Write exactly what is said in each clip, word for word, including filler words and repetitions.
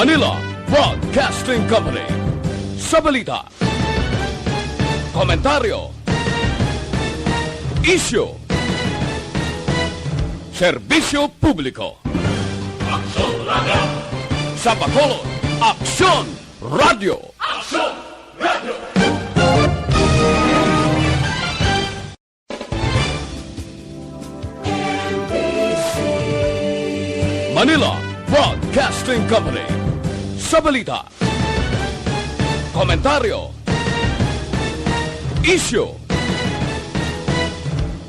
Manila Broadcasting Company. Sa balita, komentaryo, isyu, serbisyo publiko. Aksyon Radio! Sa Bacolod, Aksyon Radio! Aksyon Radio! Manila Broadcasting Company. Sa balita, komentaryo, isyu,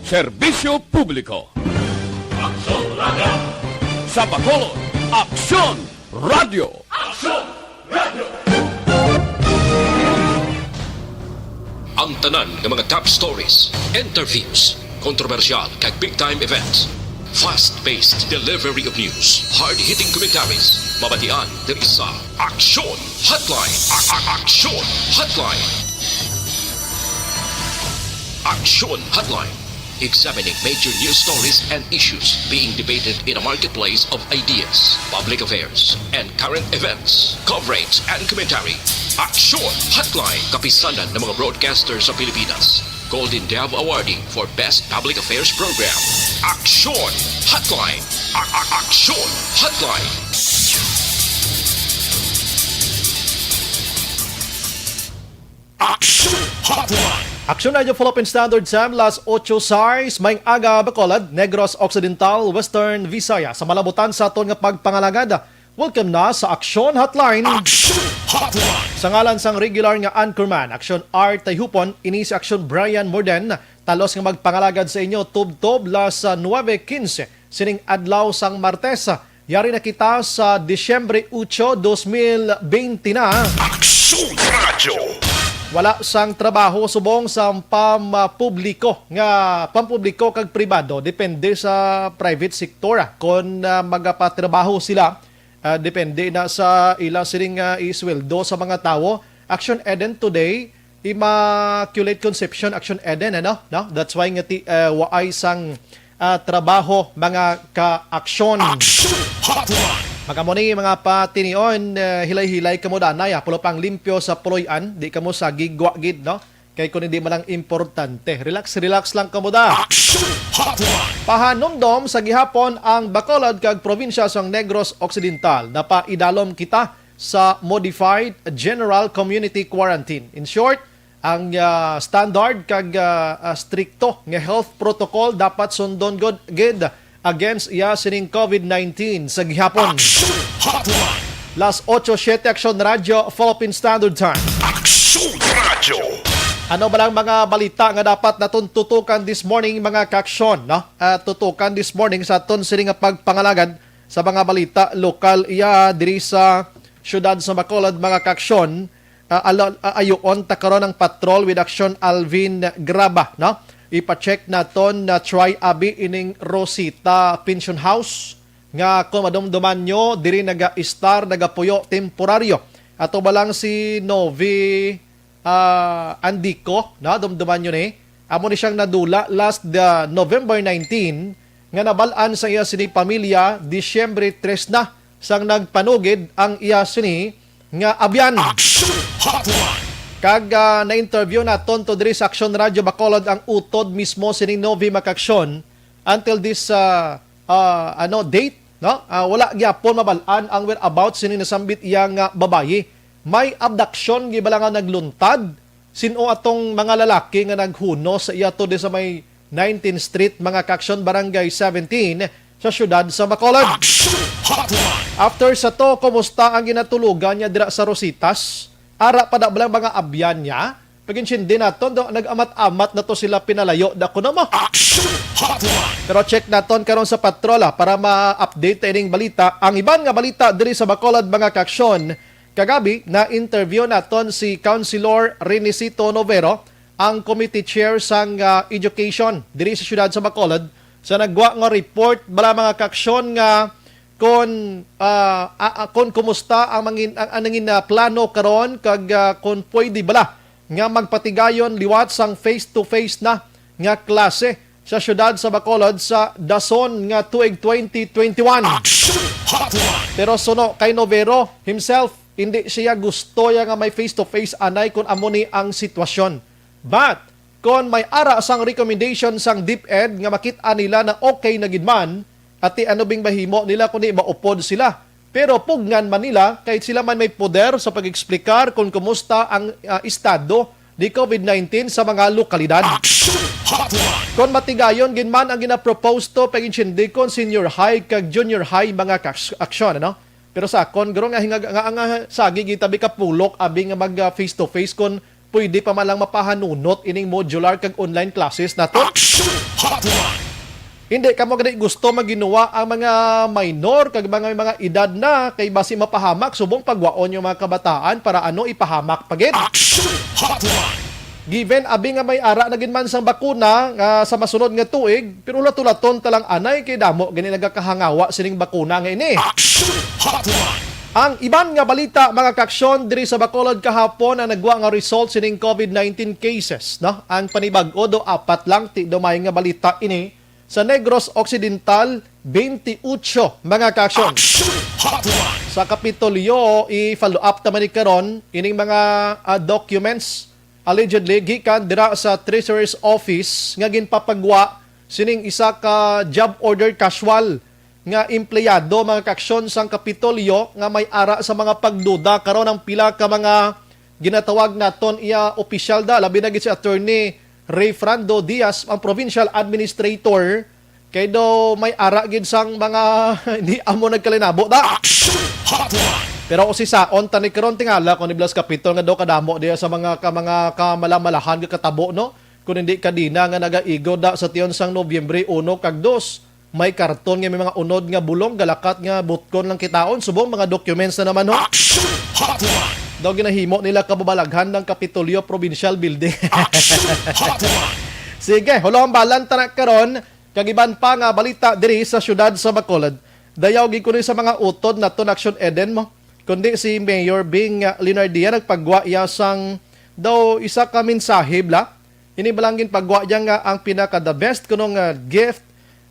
serbisyo publiko. Aksyon Radio! Sa Bacolod, Aksyon Radio! Aksyon Radio! Ang tanan nga mga top stories, interviews, kontrobersyal kag big time events. Fast-paced delivery of news, hard-hitting commentaries, mabatian diri sa Aksyon Hotline. A- a- Aksyon Hotline. Aksyon Hotline. Examining major news stories and issues being debated in a marketplace of ideas, public affairs, and current events. Coverage and commentary. Aksyon Hotline. Kapisanan ng mga broadcaster sa Pilipinas. Golden Dove Awardee for Best Public Affairs Program. Aksyon Hotline. A- a- Aksyon Hotline. Aksyon Hotline. Aksyon Radyo Philippine Standard Time, las otso sais, maayong aga, Bacolod, Negros Occidental, Western Visayas, sa malabutan sa aton nga pagpangalagad. Welcome na sa Aksyon Hotline. Aksyon Hotline. Sa ngalan sang regular nga anchorman, Aksyon R. Tayhupon, ini si Aksyon Brian Morden, talos nga magpangalagad sa inyo, tubtob las nuebe quince, sining adlaw sang Martes. Yari na kita sa Disyembre otso, dos mil bente na. Aksyon Radyo. Wala sang trabaho subong sa pampubliko nga pampubliko kag pribado, depende sa private sector, ah, kon, ah, magapatrabaho sila, ah, depende na sa ila sining, ah, isweldo sa mga tawo. Action Eden today, Immaculate Conception, Action Eden, ano? No? That's why nga ti, ah, waay sang, ah, trabaho, mga ka-aksyon. Action Hotline. Magamo ni mga patinion, eh, hilay-hilay kamo danay, ah. Pulo pang limpyo sa puloy-an, di kamo sa gigwa gid, no? Kay kun hindi man lang importante. Relax, relax lang kamo da. Action Hotline. Pahanumdom sa gihapon ang Bacolod kag probinsya sang Negros Occidental. Napaidalom kita sa Modified General Community Quarantine. In short, ang, ah, standard kag, ah, ah, strikto nga health protocol dapat sundon gud gid against iya sining covid nineteen sa gihapon. Action Hotline. Las otso siete, Aksyon Radyo, Philippine Standard Time. Aksyon Radyo. Ano ba lang mga balita nga dapat naton tutukan this morning, mga kaaksyon, no? Ah, tutukan this morning sa aton sini nga pagpangalagad sa mga balita lokal iya diri sa siyudad sa Bacolod, mga kaaksyon. Ah, alo-, ah, ayuon ta karon ang patrol with Action Alvin Graba, no? Ipa-check naton na try abi ining Rosita Pension House nga kung madumduman nyo, diri naga-istar, nagapuyo temporaryo. Ato ba lang si Novi, ah, Andico, no? Dumduman nyo ni. Amo ni siyang nadula last, ah, November nineteen, nga nabal-an sa iya sini pamilya, Disyembre tres na sang nagpanugid ang iya sini nga abyan. Action Hotline. Kag, ah, na-interview naton to diri sa Action Radio Bacolod ang utod mismo sini Novi Makaksyon. Until this, ah, ah, ano, date, no? Ah, wala gyapon mabal-an ang whereabouts sini nasambit iya nga babayi. May abduction gid bala nga nagluntad? Sin-o atong mga lalaki nga naghunos sa iya to di sa may nineteenth Street, mga kaaksyon, Barangay seventeen, sa siyudad sa Bacolod? Action Hotline. After sa to, kumusta ang ginatulogan niya dira sa Rositas? Ara pa da bala mga abyan niya? Pag-intindi naton, do, nag-amat-amat na to sila pinalayo da kuno mo. Action Hotline. Pero check naton karon sa patrol, ah, para ma-update ta ining balita. Ang iban nga balita diri sa Bacolod, mga kaaksyon, kagabi na-interview naton si Councilor Renesito Novero, ang committee chair sang, ah, education diri sa siyudad sa Bacolod, sa nagwa nga report bala, mga kaaksyon, nga kon, ah, ah, ah, kon kumusta ang mangin-, ang, ang nangin, ah, plano karon kag, ah, kon pwede bala nga magpatigayon liwat sang face-to-face na nga klase sa siyudad sa Bacolod sa dason nga tuig twenty twenty-one. Action Hotline! Pero suno kay Novero himself, hindi siya gusto ya nga may face-to-face anay kung amo ni ang sitwasyon. But, kon may ara sang recommendation sang DepEd nga makit-an nila na okay na gid man, ati ano bing mahimo nila kundi maupod sila? Pero pugngan man nila kay sila man may poder sa pag-eksplicar kon kumusta ang, ah, estado ni COVID nineteen sa mga lokalidad. Action Hotline! Kon matigayon gid man ang ginapropose to pag-intindi kon senior high kag junior high mga kaks-, aksyon, ano? Pero sa akon, guro nga hingag-, nga, nga sagi gitabi ka pulok abi nga mag, ah, face to face kon pwede pa man lang mapahanunot ining modular kag online classes nato. Action Hotline! Hindi kamo gani gusto maginuwa ang mga minor kag mga, mga edad na kay basi mapahamak subong pagwaon yung mga kabataan para ano ipahamak pa gid. Action Hotline! Given abi nga may ara na gid man sang bakuna nga sa masunod nga tuig, pero hulat-hulaton ta lang anay kay damo gani nagakahangawa sining bakuna nga ini. Action Hotline! Ang iban nga balita, mga kaaksyon, diri sa Bacolod kahapon ang nagwa nga result sining COVID nineteen cases, no? Ang panibag-o do apat lang, ti do may nga balita ini sa Negros Occidental, twenty-eight, mga kaaksyon. Action Hotline! Sa Kapitolyo, i-follow up ta man ni karon ining mga, ah, documents allegedly gikan dira sa Treasurer's Office nga ginpapagwa sining isa ka job order casual nga empleyado, mga kaaksyon, sang Kapitolyo nga may ara sa mga pagduda karon ang pila ka mga ginatawag naton iya opisyal da, labi na gid si Attorney Ray Frando Diaz, ang provincial administrator, kay daw may ara gid sang mga hindi amo nagkalinabo da. Action Hotline! Pero usisaon ta ni karon tingala kung ni Blas Kapitol nga daw kadamo diya sa mga ka, mga kamalamalahan nga katabo, no? Kung hindi kadina nga nagaigo da sa tion sang Nobyembre uno kag dos, may karton nga may mga unod nga bulong, galakat nga butkon lang kitaon, subong mga documents na naman, no? Action Hotline! Daw ginahimo nila kababalaghan ng Kapitolyo Provincial Building. Action Hotline! Sige, hulo ang balan ta na karon. Kag iban pa nga balita diri sa siyudad sa Bacolod. Dayaw gid kuno sa mga utod naton Action Eden mo. Kundi si Mayor Bing, ah, Leonardia nagpagwa iya sang daw isa ka mensahe bla. Ini balang ginpagwa niya nga ang pinaka the best kuno nga gift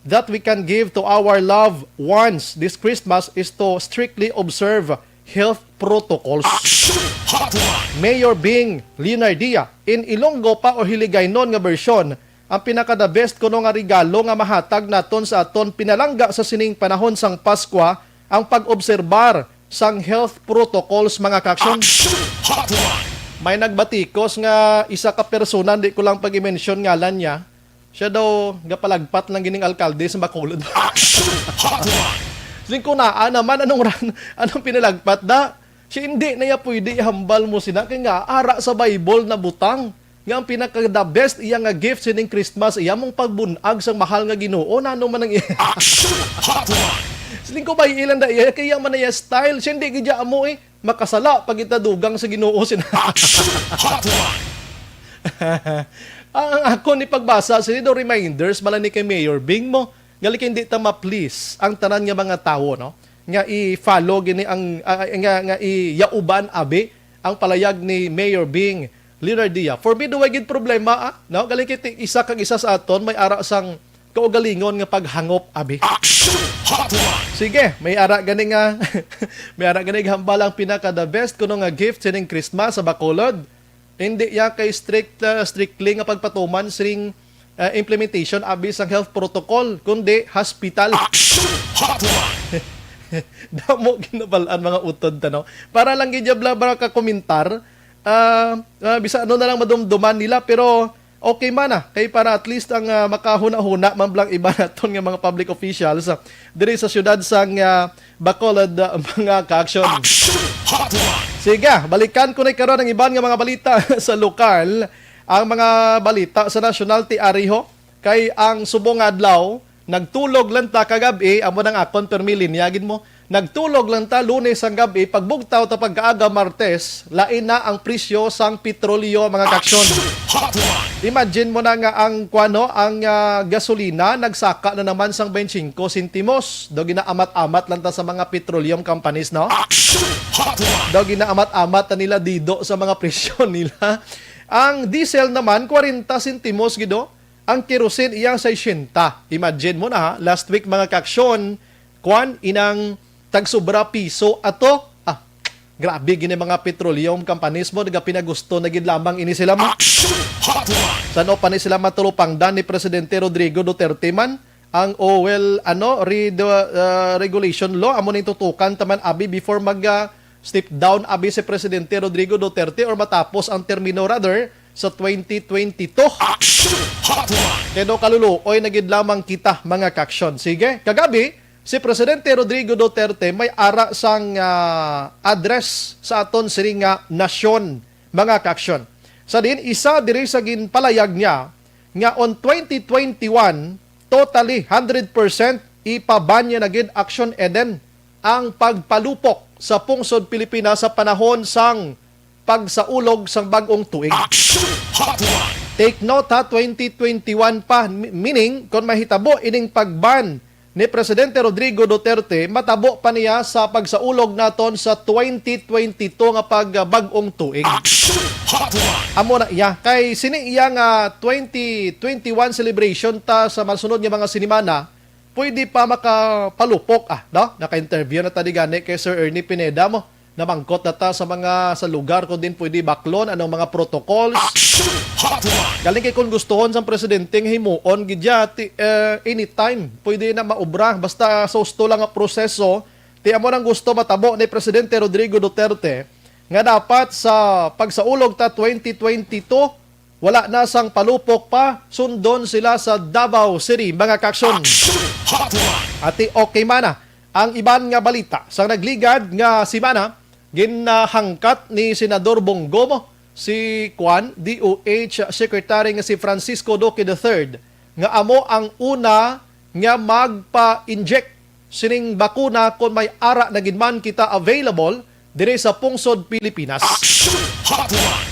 that we can give to our loved ones this Christmas is to strictly observe health protocols. Action Hotline! Mayor Bing Leonardia, in Ilonggo pa o Hiligaynon nga bersyon, ang pinaka the best kuno nga regalo nga mahatag naton sa aton pinalangga sa sining panahon sang Paskwa, ang pag-obserbar sang health protocols, mga kaaksyon. Action Hotline! May nagbatikos nga isa ka persona, di ko lang pag-i-mention ngalan niya, siya daw gapalagpat lang gining alkalde sa Bacolod. Action Hotline! Sing kunaan naman, anong ran, anong pinalagpat da? Siya hindi na iya pwede ihambal mo sina kay nga ara sa Bible na butang nga ang pinaka the best iya nga gift sining Christmas iya mong pagbunag sang mahal nga Ginoo. Nano man ang iya? Action Hotline! Siling ko ba ilan da iya kaya man na iya style, siya hindi gid amo eh. Makasala pag itadugang sa Ginoo sina. Action Hotline! Ang, ang ako ni pagbasa sini do reminders bala ni kay Mayor Bing mo. Gali kay hindi ta ma-please ang tanan nga mga tawo, no? Nga i-follow gini ang, ah, nga, nga iyauban abi ang palayag ni Mayor Bing Leonardia. For me, duway gid problema, ah, no? Gali kay ti-, isa kag isa sa aton may ara sang kaugalingon nga paghangop abi. Action Hotline! Sige, may ara gani nga may ara gani hambal ang pinaka the best kuno nga gift sining Christmas sa Bacolod. Hindi iya kay strict, ah, strictly nga pagpatuman sing, ah, implementation abi sang health protocol, kundi hospital. Action Hotline! Damo ginabal-an mga utod ta, no? Para lang gid bla ba ka komentar, ah, ah, bisa ano na lang madumduman nila, pero okay man na kay para at least ang, ah, makahuna-huna man blang iba naton nga mga public officials, ah, diri sa siyudad sang, ah, Bacolod, ah, mga kaaksyon. Action Hotline! Sige, balikan ko na karon ang iban nga mga balita sa lokal. Ang mga balita sa nasyonal ti ariho kay ang subong nga adlaw nagtulog lang ta kagab-i, amo nang akon permi linya gid mo. Nagtulog lang ta Lunes ang gab-i, pagbugtaw ta pagkaaga Martes, lain na ang presyo sang petrolyo, mga kaaksyon. Action Hotline! Imagine mo na nga ang, kuano, ang, ah, gasolina nagsaka na naman sang twenty-five sentimos. Do ginaamat-amat lang ta sa mga petroleum companies, no? Action Hotline! Do ginaamat-amat na nila dido sa mga presyo nila. Ang diesel naman, kwarenta sentimos gid, oh. Ang kerosene iya sesenta. Imagine mo na, ha, last week, mga kaaksyon, kwan, inang tagsubra piso ato. Ah, grabe gini mga petroleum companies mo, nagapinagusto na gid lamang ini sila mo. Action Hotline! San-o pa ni sila matulupangdan ni Presidente Rodrigo Duterte man ang oil, ano, re-, uh, regulation law? Amo ning tutukan taman abi before mag, uh, step down abi si Presidente Rodrigo Duterte or matapos ang termino, rather, sa twenty twenty-two. Action Hotline! Kay do kaluluoy na gid lamang kita, mga kaaksyon. Sige, kagabi, si Presidente Rodrigo Duterte may ara sang, ah, address sa aton sini nga nasyon, mga kaaksyon. Sa din, isa diri sa ginpalayag niya nga on twenty twenty-one, totally, hundred percent, ipaban niya na gid Action Eden ang pagpalupok sa pungsod Pilipinas sa panahon sang pagsaulog sang bag-ong tuig. Action Hotline! Take note, ha, twenty twenty-one pa, mi-, meaning, kung mahitabo ining pagban ni Presidente Rodrigo Duterte, matabo pa niya sa pagsaulog naton sa twenty twenty-two nga pag-, bag-ong tuig. Action Hotline! Amo na iya. Kay sini iya nga twenty twenty-one celebration ta sa masunod nga mga sinimana, pwede pa makapalupok, ah, no? Naka-interview na ta di gani kay Sir Ernie Pineda mo. Namangkot na ta sa mga, sa lugar kung din pwede baklon, anong mga protocols. Action Hotline! Galing kay kung gustuhon sang presidente nga himuon gid ya, ti, eh, anytime pwede na maubra basta sa husto lang nga proseso. Ti amo nang gusto matabo ni Presidente Rodrigo Duterte nga dapat sa pagsaulog ta twenty twenty-two, wala na sang palupok pa, sundon sila sa Davao City, mga kaaksyon. Action Hotline! Ati okay man na. Ang iban nga balita, sa nagligad nga simana, ginahangkat ni Senador Bong Go mo si, kwan, D O H Secretary nga si Francisco Duque the third nga amo ang una nga magpa-inject sining bakuna kon may ara na gid man kita available diri sa pungsod Pilipinas. Action Hotline!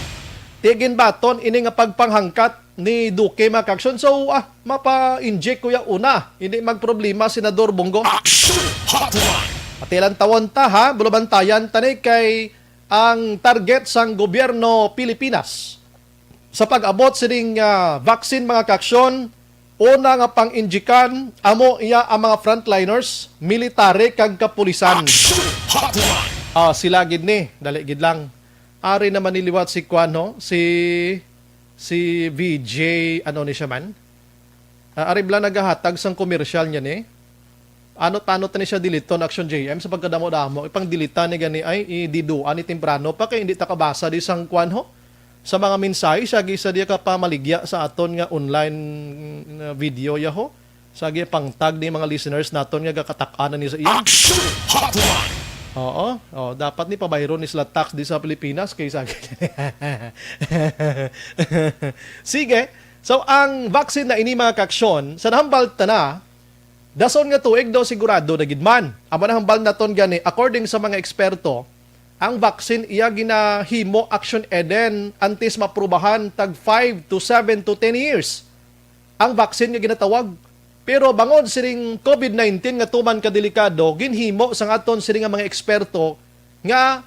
Ti ginbaton ini nga pagpanghangkat ni Duque, mga kaaksyon. So, ah, mapa-inject ko ya una. Hindi magproblema, Senador Bong Go. Action Hotline! Ati lang tawon ta, ha? Bulubantayan tani kay ang target sang gobyerno Pilipinas sa pag-abot sining, ah, vaccine, mga kaaksyon, una nga pang-injikan amo iya ang mga frontliners, military kag kapulisan. Action Hotline! Ah, sila gid ni, dali gid lang. Ari naman ni liwat si kwan, no? Si, si V J, ano ni siya man? Ah, ari bala nagahatag sang commercial niya ni. Ano tano tani siya diliton, Action J M, sa pagkadamo-damo, ipang-delete ni gani ay, i-delete ni temprano pa kay hindi ta kabasa di sang kwan ho. Sa mga mensahe, siya gisa di ka pamaligya sa aton nga online, uh, video ya ho. Sa gi pang-tag ni mga listeners naton nga gakatak-an na ni sa iya. Action Hotline! Oo, oh, dapat ni pabayron ni sila tax di sa Pilipinas kay sa Sige. So, ang vaccine na ini, mga kaaksyon, sa nahambal ta na, dason nga tuig daw sigurado na gid man. Amo na hambal naton gani, according sa mga eksperto, ang vaccine iya ginahimo, Action Eden, antes maprubahan tag five to seven to ten years ang vaccine nga ginatawag. Pero bangod sining COVID nineteen nga tuman ka delikado, ginhimo sang aton sini nga mga eksperto nga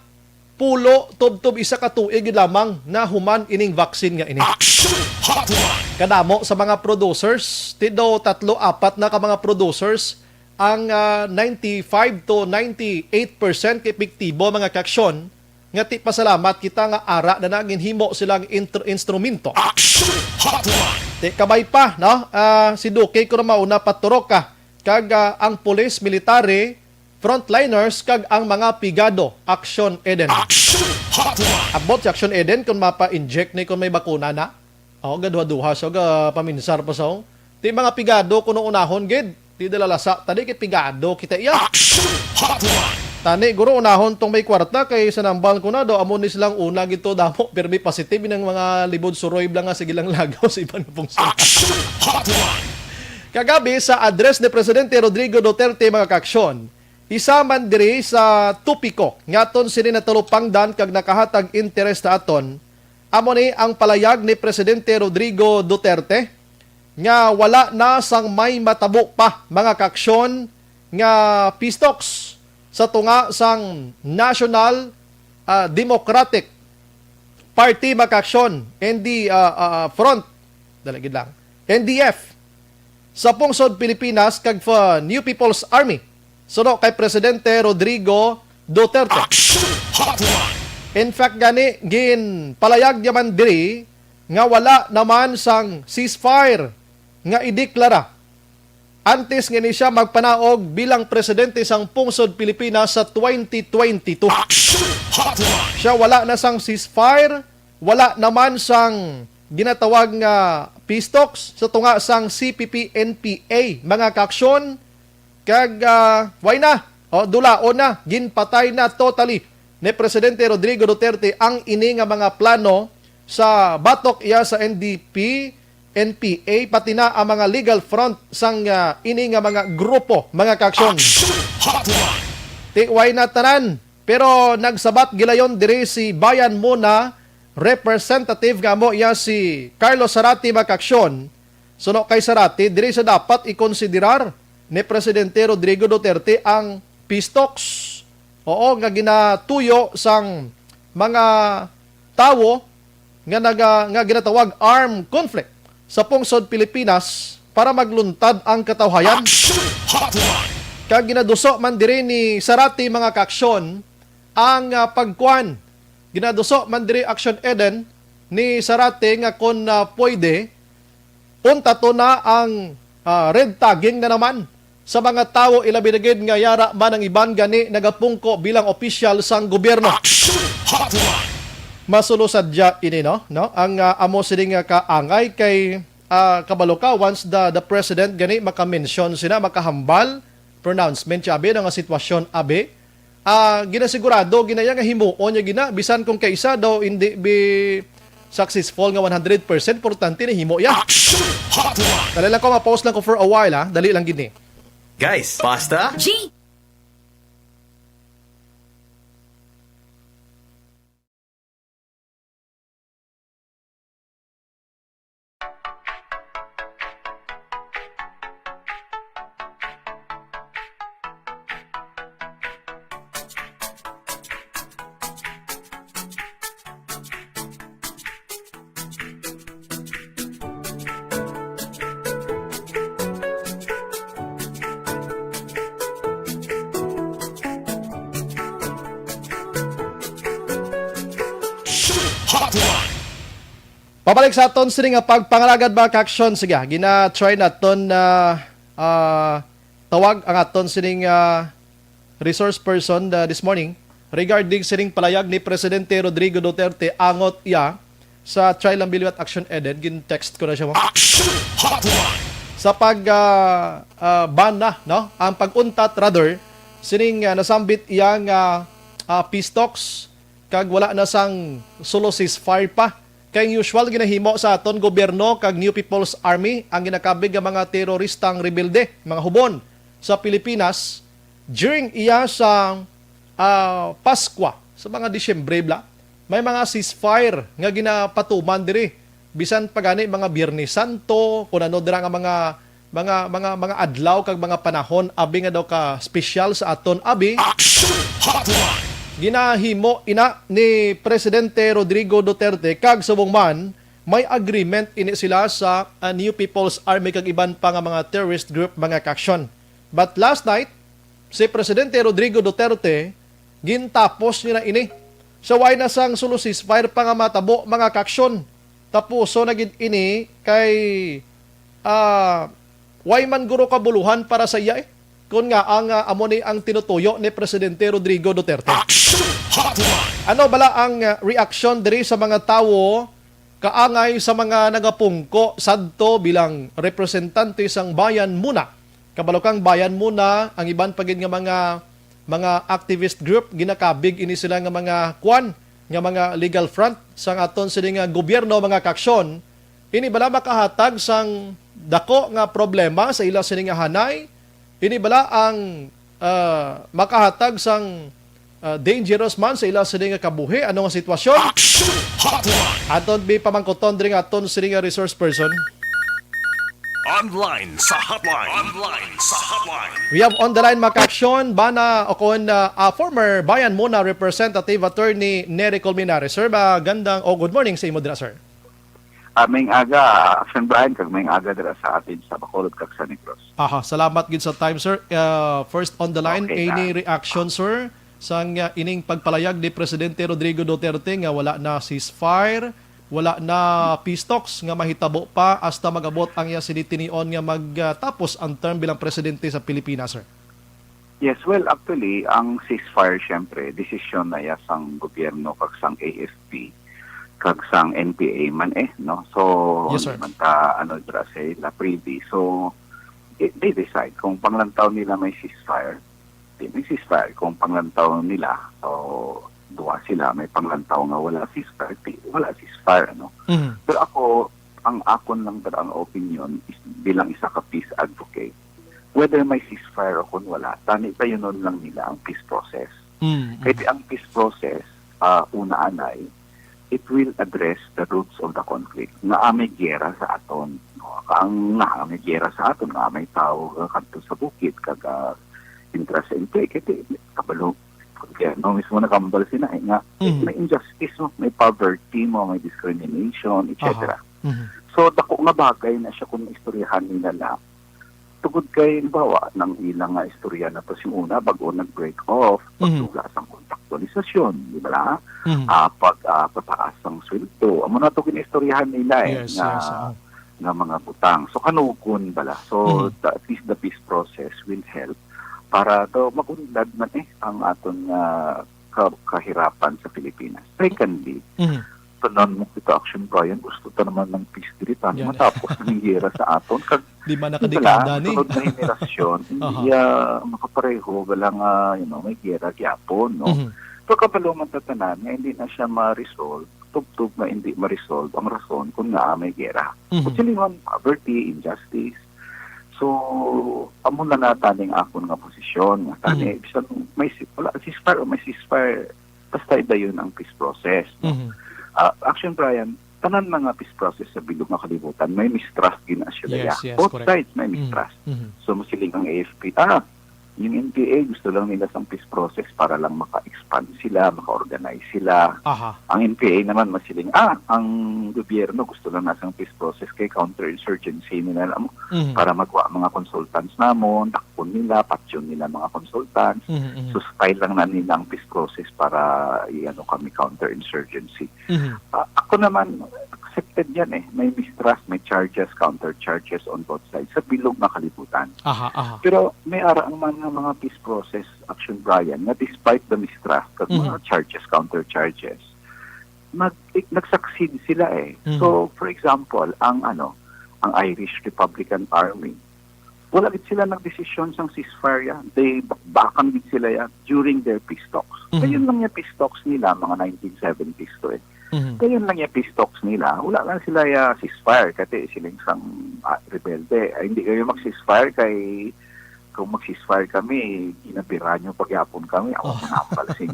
pulo tubtob isa ka tuig gid lamang na human ining vaccine nga ini. Action Hotline! Kadamo sa mga producers, ti daw tatlo, apat na ka mga producers ang, ah, ninety-five to ninety-eight percent ka epektibo, mga kaaksyon, nga ti pasalamat kita nga ara na na ginhimo silang intr-, instrumento. Action Hotline! Ti kabay pa, no? Ah, si Duque ko na mauna paturok ka. Kag, ah, ang pulis, military, frontliners, kag ang mga pigado. Action Eden. Action Hotline! Abot si Action Eden kung mapa-inject ni kung may bakuna na. Oh, gaduha-duha siya, ga paminsar pa sa, oh. Ti mga pigado kuno unahon gid. Ti dalalasa, tadi kay pigado kita iya. Action Hotline! Tani, guro, unahon tong may kwarta kay sa nambal ko na daw, amo ni silang una gito damo, pirmi positive ng mga libod suroy bla nga sige lang lagaw sa iban nga pungsod. Action Hotline! Kagabi, sa address ni Presidente Rodrigo Duterte, mga kaaksyon, isa man diri sa topiko nga aton sini natalupangdan kag nakahatag interes ta aton, amo ni ang palayag ni Presidente Rodrigo Duterte nga wala na sang may matabo pa, mga kaaksyon, nga peace talks sa tunga sang National, ah, Democratic Party, mga kaaksyon, N D, ah, ah, Front. Dali gid lang. N D F sa pungsod Pilipinas kag fa New People's Army suno kay Presidente Rodrigo Duterte. Action Hotline! In fact gani, ginpalayag niya man diri nga wala naman sang ceasefire nga ideklara antes nga ni siya magpanaog bilang presidente sang pungsod Pilipinas sa twenty twenty-two. Action Hotline! Siya wala na sang ceasefire, wala naman sang ginatawag nga peace talks sa tunga sang C P P N P A, mga kaaksyon, kag, ah, way na, o, dulaon na, ginpatay na totally ni Presidente Rodrigo Duterte ang ini nga mga plano sa batok iya sa N D P, N P A, pati na ang mga legal front sang, ah, ini nga mga grupo, mga kaaksyon. Action Hotline! Ti way na tanan, pero nagsabat gilayon diri si Bayan Muna Representative nga amo iya si Carlos Zarate, mga kaaksyon. Suno kay Zarate, diri sa dapat ikonsiderar ni Presidente Rodrigo Duterte ang peace talks. Oo, nga ginatuyo sang mga tawo nga naga, nga ginatawag armed conflict sa pungsod Pilipinas para magluntad ang katawhayan. Action Hotline! Kag ginaduso man diri ni Zarate, mga kaaksyon, ang, ah, pagkuan. Ginaduso man diri, Action Eden, ni Zarate nga kon, ah, pwede, untaton na ang, ah, red tagging na naman sa mga tawo, ilabi na gid nga yara man ang iban gani nagapungko bilang opisyal sang gobyerno. Action Hotline! Masulo sadya ini, no? No? Ang, ah, amo sini nga kaangay kay, ah, kabalo ka, once the, the president gani maka-mention sina, makahambal, pronouncement siya, abi, no, nga sitwasyon, abi, ah, ginasigurado, ginaya nga himuon niya gina, bisan kung kaisa daw hindi bi successful nga one hundred percent, importante na himo ya. Action Hotline! Dali lang ko, ma-pause lang ko for a while, ha? Dali lang gini. Guys, pasta? G. Hotline! Pabalik sa aton sini nga pagpangalagad, mga kaaksyon. Sige, gina-try naton na, ah, tawag ang aton sining, ah, resource person, ah, this morning regarding sining palayag ni Presidente Rodrigo Duterte angot iya sa Trial and Bilyat Action Eden. Gin-text ko na siya mo. Action Hotline! Sa pag, ah, ah, ban na, no? Ang pag-untat, rather, sining, ah, nasambit iya nga, ah, peace talks kag wala na sang sulo ceasefire pa. Kay ang usual ginahimo sa aton gobyerno kag New People's Army ang ginakabig nga mga teroristang rebelde, mga hubon sa Pilipinas during iya sa, ah, Paskwa, sa mga Disyembre bala. May mga ceasefire nga ginapatuman diri. Bisan pa gani mga Biyernes Santo, kung ano dira nga mga mga, mga, mga adlaw kag mga panahon, abi, nga daw ka special sa aton, abi. Action Hotline! Ginahimo ina ni Presidente Rodrigo Duterte kag subong man may agreement ini sila sa, ah, New People's Army kag iban pa nga mga terrorist group, mga kaaksyon. But last night, si Presidente Rodrigo Duterte, gintapos niya na ini. Sa way na sang sulo ceasefire pa nga matabo, mga kaaksyon. Tapuso na gid ini kay, ah, way man guro kabuluhan para sa iya, eh. Kun nga ang, ah, amo ni ang tinutuyo ni Presidente Rodrigo Duterte. Action Hotline! Ano bala ang, ah, reaksyon diri sa mga tawo kaangay sa mga nagapungko sadto bilang representante sang Bayan Muna? Kabalo kang Bayan Muna, ang iban pa gid nga mga, mga activist group, ginakabig ini sila nga mga kwan, nga mga legal front sang aton sini nga gobyerno, mga kaaksyon. Ini bala makahatag sang dako nga problema sa ila sini nga hanay? Ini bala ang, ah, makahatag sang, ah, dangerous man sa ila sini nga kabuhi? Ano nga sitwasyon? Action Hotline! Aton bi pamangkuton diri nga aton sini nga resource person. Online sa hotline. Online sa hotline. We have on the line, mga kaaksyon, bana o kon, ah, ah, former Bayan Muna Representative Attorney Nery Colmenares. Sir, magandang o good morning sa imo dira, sir. Ah, maayong aga, Action Brian, kag maayong aga dira sa atin sa Bacolod kag sa Negros. Aha, salamat gid sa time, sir. Uh, first on the line, okay, any na reaction, sir, sang uh, ining pagpalayag ni Presidente Rodrigo Duterte nga wala na ceasefire, wala na peace talks nga mahitabo pa hasta mag-abot ang iya sini tinion nga magtapos ang term bilang presidente sa Pilipinas, sir? Yes, well, actually, ang ceasefire, syempre, desisyon na ya sang gobyerno kag sang A F P, kag sang N P A man eh, no? So, yes, sir, hindi man ta, ano, dira sa ila privy. So, they, they decide kung panglantaw nila may ceasefire, di may ceasefire. Kung panglantaw nila, o duwa sila, may panglantaw nga wala ceasefire, di, wala ceasefire, ano? Mhm. Pero ako, ang akon lang talaga ang opinion is bilang isa ka peace advocate. Whether may ceasefire o kung wala, tani payunon lang nila ang peace process. Mm, kay mm, di ang peace process, ah, una anay, it will address the roots of the conflict. Nga may giyera sa aton. No? Ang nga may giyera sa aton, nga may tao nga kadto sa bukid, kag ah, intra sa N P A, kay di, kabalo, gobyerno mismo nakambal sina eh, nga mhm, may injustice mo, may poverty mo, may discrimination, et cetera. Aha. Mhm. So, dako nga bagay na siya kung istoryahan nila lang. Tungod kay, halimbawa, nang ilang nga istorya na to si una, bago nag-break off, mhm, pagtula sang kontraktualisasyon, di ba na? Mhm. Ah, pag, ah, pataas ang sweldo. Amo na to ginaistoryahan nila eh, yes, nga, yes, oo, nga mga butang. So, kanugon bala. So, mhm, the, at least the peace process will help para to magunlad man eh ang aton nga ka-, kahirapan sa Pilipinas. Secondly, mhm, tanan mo kita, Action Brian, gusto ta naman ng peace diri, tani yan, matapos ang giyera sa aton. Kag di man, di bala, nakadekada ni sunod na henerasyon, aha, hindi, ah, makapareho, wala nga, you know, may giyera gyapon, no? Mhm. Pero kabalo man ta tanan nga hindi na siya ma-resolve, tubtob nga hindi ma-resolve ang rason kung ngaa may giyera. Mhm. Kung sila man, poverty, injustice. So, amo na na taning akon nga posisyon. Nga tani, mhm, bisan may si-, wala ceasefire o may ceasefire, basta dayon ang peace process, no? Mhm. Ah, Action Brian, tanan mga peace process sa bilog nga kalibutan, may mistrust gina sila, yes, ya. Yes, both correct, sides may, mm, mistrust. Mhm. So, masiling ang A F P, ah, yung N P A gusto lang nila sang peace process para lang maka-expand sila, maka-organize sila. Aha. Ang N P A naman masiling, ah, ang gobyerno gusto lang na sang peace process kay counter-insurgency nila, alam mo, mhm, para magwa mga consultants namon, dakpon nila, patyon nila mga consultants. Mhm, mhm. So, style lang na nila ang peace process para i-ano kami, counter-insurgency. Mhm. Ah, ako naman, accepted yan eh. May mistrust, may charges, counter charges on both sides sa bilog nga kalibutan. Aha, aha. Pero may ara ang mga, mga peace process, Action Brian, nga despite the mistrust kag mga, mhm, charges, counter charges, nag, nag-succeed sila eh. Mhm. So, for example, ang ano, ang Irish Republican Army, wala gid sila nagdesisyon sang ceasefire ya. They bakbakan gid sila ya during their peace talks. Mhm. Dayon lang ya peace talks nila, mga nineteen seventies to eh. Mhm. Dayon lang ya peace talks nila, wala lang sila ya ceasefire. Kati siling sang, ah, rebelde, "Ay, hindi kayo mag-ceasefire kay kung mag-ceasefire kami, ginabira nyo pagyapon kami." Ako, oh, manambal sing,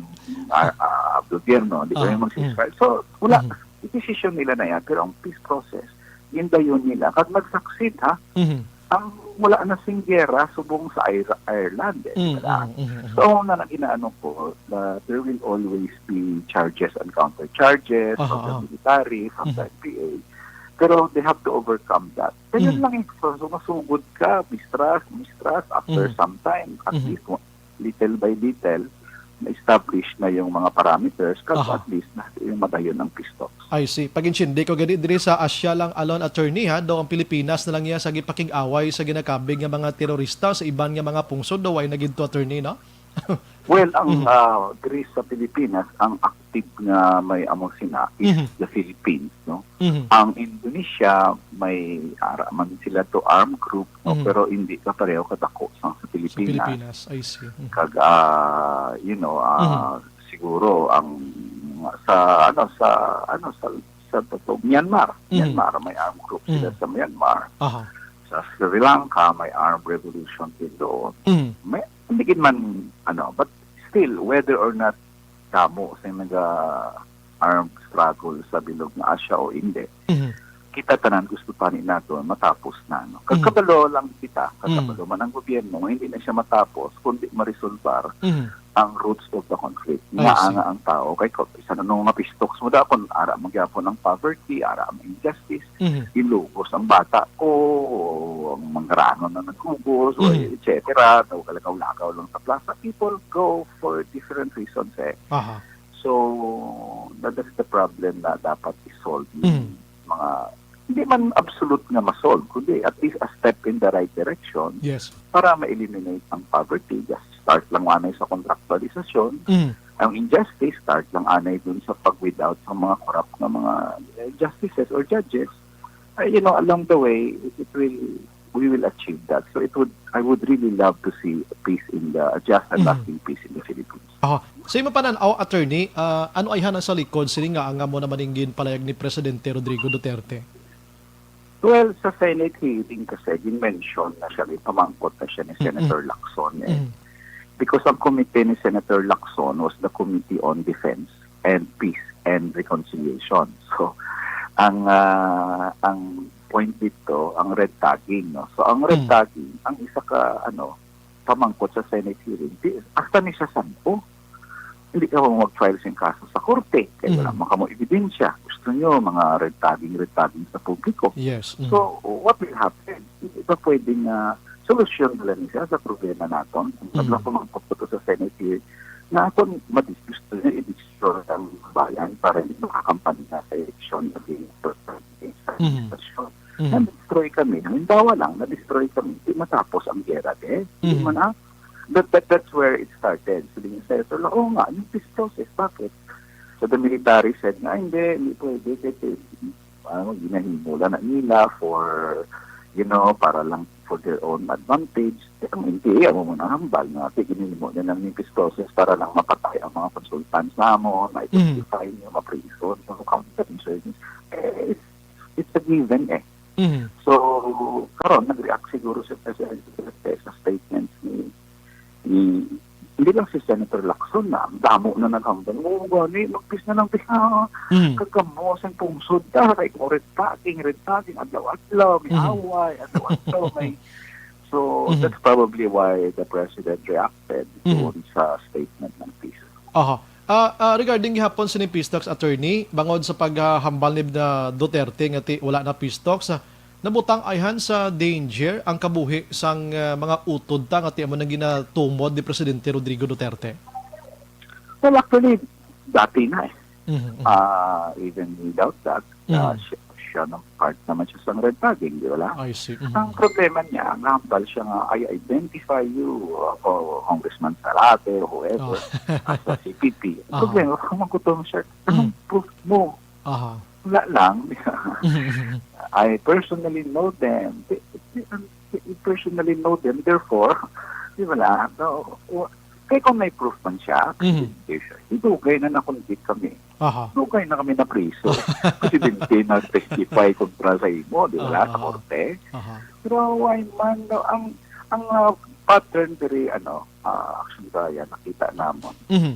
ah, ah, gobyerno, "Hindi kayo, ah, mag-ceasefire." Mm. So, wala. Mhm. Desisyon nila na yan, pero ang peace process, gindayon nila. Kag nag-succeed, ha? Mhm. Ang wala na sing giyera subong sa Ir-, Ireland, eh, mm, wala. Mm, mm, mm. So, na, na ginaano ko, na there will always be charges and counter charges, aha, from the, aha, military, from the, mhm, N P A. Pero they have to overcome that. Kaya, mm, lang, eh, so, so masugod ka, mistrust, mistrust, after, mhm, some time, at, mhm, least, little by little, na-establish na yung mga parameters, kag, aha, at least na yung madayon ang peace talks. I see. Pag-intindi ko gani, diri sa Asia lang alone, attorney, ha, daw ang Pilipinas na lang iya sa gipakig-away sa ginakabig nga mga terorista, sa iban nga mga pungsod daw ay nagidto, attorney, no? Well, ang, mhm, ah, diri sa Pilipinas, ang active nga may amo sina is, mhm, the Philippines, no? Mhm. Ang Indonesia, may ara man sila to armed group, no? Mhm. Pero hindi ka pareho kadako sang sa Pilipinas. Sa Pilipinas, I see. Mhm. Kag, ah, you know, ah, mhm, siguro ang sa, ano, sa, ano, sa, sa, to, Myanmar. Mhm. Myanmar, may armed group sila, mhm, sa Myanmar. Aha. Sa Sri Lanka, may armed revolution din doon. Mhm. May, hindi gid man, ano, but still, whether or not damo sa naga-armed struggle sa bilog nga Asia o hindi, mhm, kita tanan gusto pa ni nato matapos na, no? Kag, mhm, kabalo lang kita, kag, mhm, kabalo man ang gobyerno nga hindi na siya matapos, kundi maresolbar, mhm, ang roots of the conflict. I Nga see. Nga ang tao kay ko, bisan ano nga pistoks mo da, kung ara man gyapon ang poverty, ara ang injustice, Mhm. Ilugos ang bata ko, ang manggaranon na naglugos, o Mhm. et cetera. Daw kalagaw-lagaw lang sa plaza. People go for different reasons eh. Aha. So, that is the problem na dapat i-solve yung Mhm. mga, hindi man absolute nga ma-solve, kundi at least a step in the right direction Yes. para ma-eliminate ang poverty. Just start lang anay sa contractualisasyon. Mhm. Ang injustice, start lang anay dun sa pag-weed out sa mga corrupt nga mga, eh, justices or judges. Uh, you know, along the way, it will, we will achieve that. So it would, I would really love to see peace in the, a just and Mhm. lasting peace in the Philippines. Aha. Sa imo panan-aw, attorney, ah, ano ayhan ang sa likod sini nga ang amo naman ning ginpalayag ni Presidente Rodrigo Duterte? Well, sa Senate hearing kasi, gin-mention na siya, ginpamangkot na siya ni Mm-mm. Senator Lacson eh. Mm. Because ang committee ni Senator Lacson was the Committee on Defense and Peace and Reconciliation. So, ang ah, ang point dito, ang red tagging, no? So, ang red Mm. tagging, ang isa ka, ano, pamangkot sa Senate hearing, di, hasta ni siya sampo. Hindi ka mo mag-file sing kaso sa korte, kay wala Mhm. man kamo ebidensya. Gusto nyo, mga red tagging, red tagging sa publiko. Yes. Mhm. So, what will happen? Hindi ba pwedeng ah, solusyon nila ni siya sa problema naton? Ang Mhm. tabla pamangkot ko to sa Senate hearing, na kung madis-, gusto niya i-destroy ang bayan para hindi makakampanya sa eleksyon na Mhm. administrasyon. Mhm. Na-destroy kami. Halimbawa lang, na-destroy kami. Hindi matapos ang gera, eh. Hindi Mhm. man, ah. That, that, that's where it started. So, din yung senator lang, "Oo nga, yung peace process, bakit?" So, the military said na, "Ay, hindi, hindi pwede. Kasi, ano, ginahimo lang na nila for, you know, para lang for their own advantage." Eh, ang N P A, amo mo nahambal nga, "Kay ginahimo na lang yung peace process para lang mapatay ang mga consultants namo, Mhm. ma-identify nyo, ma-prison, so, counter insurgency." Eh, it's, it's a given, eh. Mhm. So, karon nag-react siguro si President Duterte sa statements ni, ni, hindi lang si Senator Lacson na, ang damo na naghambal. "Oo, gani, mag-peace na lang, peace na. Mhm. Kagamo sa pungsod ta, kay kung red tagging, red tagging, adlaw-adlaw, may Mhm. away, adlaw-adlaw, may." So, Mhm. that's probably why the President reacted Mhm. doon sa statement ng peace. Aha. Ah, ah, regarding gihapon sini peace talks, attorney, bangod sa paghahambal ni na Duterte nga ti-, wala na peace talks, ah, nabutang ayhan sa danger ang kabuhi sang, ah, mga utod ta nga ti amo nang ginatumod ni Presidente Rodrigo Duterte? Well, actually, dati na eh. Mhm, mhm. Ah, even without that, ah, Mhm. siya, siya nang part naman siya sa red tagging, di ba? I see. Mhm. Ang problema niya, nahambal siya nga, "I identify you," uh, o Congressman Zarate, whoever, Oh. as a C P P. Ang Aha. problema, kung magkutom siya, anong Mhm. proof mo? Aha. Wala lang. Mhm, mhm. "I personally know them." Di, di, di, "I personally know them, therefore," di ba lang? No, wa-, kaya kung may proof man siya, Mhm. hindi siya. Idugay na na-convict kami. Aha. Dugay na kami na priso. Presidente nag-testify kontra sa imo, di ba, Ah, sa ah. korte? Aha. Pero why man, no, ang, ang, ah, pattern diri, ano, ah, Action Brian, nakita namon. Mhm.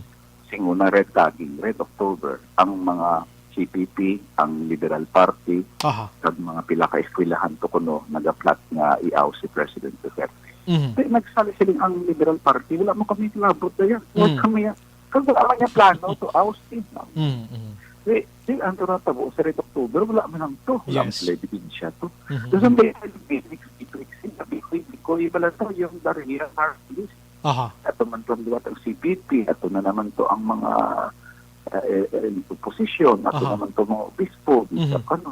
Sing una, red tagging, Red October, ang mga C P P, ang Liberal Party, Aha. kag mga pila ka eskwelahan to kuno nagaplot nga i-oust si President Duterte. Mhm. Di, nagsali sila ang Liberal Party, wala mo kami labot na yan. Wala Mm. kami yan. Kag wala man niya plano to oust him, no? Mm, mm. Di, di, ang natabo sa Red October, wala man ang to. Wala man Yes. sila ebidensya to. Mhm, So, mhm. sa may, may, may, may, may, may, may, may, may, may, may, Aha. Ato man tong liwat ang C P P, ato na naman to ang mga, eh, eh, eh, oposisyon, ato Aha. naman to mga obispo, bishop, Mhm. ano.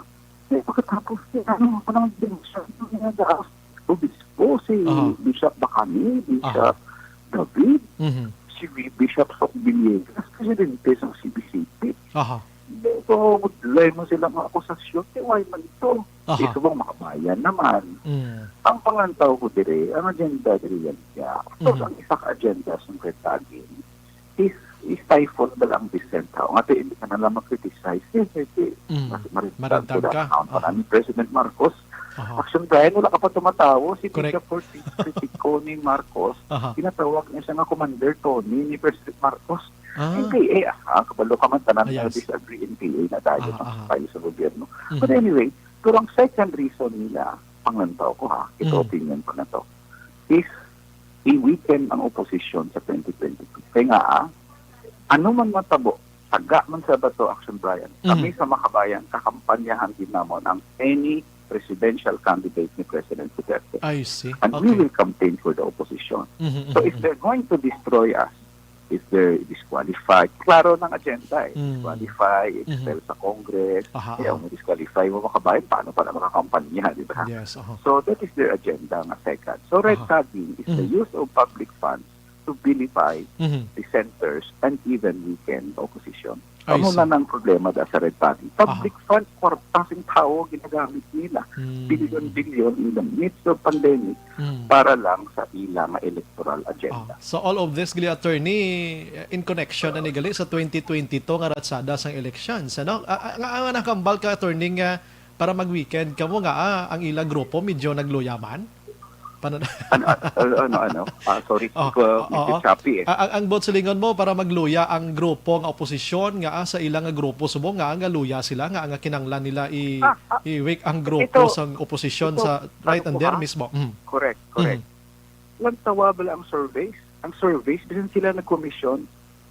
Eh, pagkatapos, eh, ano, ako naman din siya, ano nga, obispo, si Aha. Bishop Bacani, Bishop Aha. David, Mhm. si Bishop Sok Villegas, presidente sa C B C P. Aha. Hindi ko budlay mo sila nga akusasyon, kay why man to? Aha. Di subong makabayan naman. Mm. Ang pangantaw ko dire, ang agenda dire yan siya. Of course, Mhm. ang isa ka agenda sa red tagging is, is stifle ba lang ang dissent, ha? Nga, hindi ka na lang mag-criticize. Eh, eh, eh, Mm. mas marintag Marintag ko ka. na. Ang Aha. pangalan ni President Marcos, Aha. Action Brian, wala ka pa tumatawo. Si Correct. Bishop Ortiz, kritiko ni Marcos, Aha. ginatawag niya siya nga Commander Tony ni President Marcos. Ah. N P A, ah, kabalo ka man, tanan Yes. na disagree, N P A na tayo Aha, sa aha. file sa gobyerno. Mhm. But anyway, pero ang second reason nila, pangantaw ko ha, ito Mhm. opinion ko na to, is i-weaken ang oposisyon sa twenty twenty-two. Kay nga, ah, ano man matabo, taga man sa bato, Action Brian, kami Mhm. sa Makabayan, kakampanyahan din namon ang any presidential candidate ni President Duterte. I see. And we Okay. will campaign for the opposition. Mhm, So mhm, if mhm. they're going to destroy us, if they're disqualified, klaro ng agenda eh. Mm. Disqualify, expel Mhm. sa Congress, Aha, kaya aha. kung disqualify mo, Makabayan, paano pa na makakampanya, di ba? Yes, aha. So that is their agenda nga second. So red Aha. tagging is the Mhm. use of public funds to vilify Mhm. dissenters and even weaken the opposition. I Ano see. na nang problema da sa red tagging? Public Aha. funds, kwarta sing tawo ginagamit nila. Mm. Bilyon-bilyon in the midst of pandemic Mm. para lang sa ila nga electoral agenda. Ah, so all of this, gali, attorney, in connection na ni gali sa twenty twenty-two nga ratsada sang elections, ano? Ah, ah, nga, nga nakambal ka, attorney, nga para mag-weekend kamo nga, ah, ang ila grupo medyo nagluya man? Paano? Ano, ano, ano, ano? Ah, sorry, Oh, ko, oo. medyo choppy eh. Ah, ang, ang buot silingon mo para magluya ang grupo nga oposisyon nga, ah, sa ila nga grupo subong nga, nga luya sila nga, nga kinanglan nila i, Ah, ah, i-weak ang grupo ito, sang oposisyon ito, sa right ano and ko, there ha? mismo. Mm. Correct, correct. Mm. Lantawa bala ang surveys? Ang surveys, bisan sila nag-commission,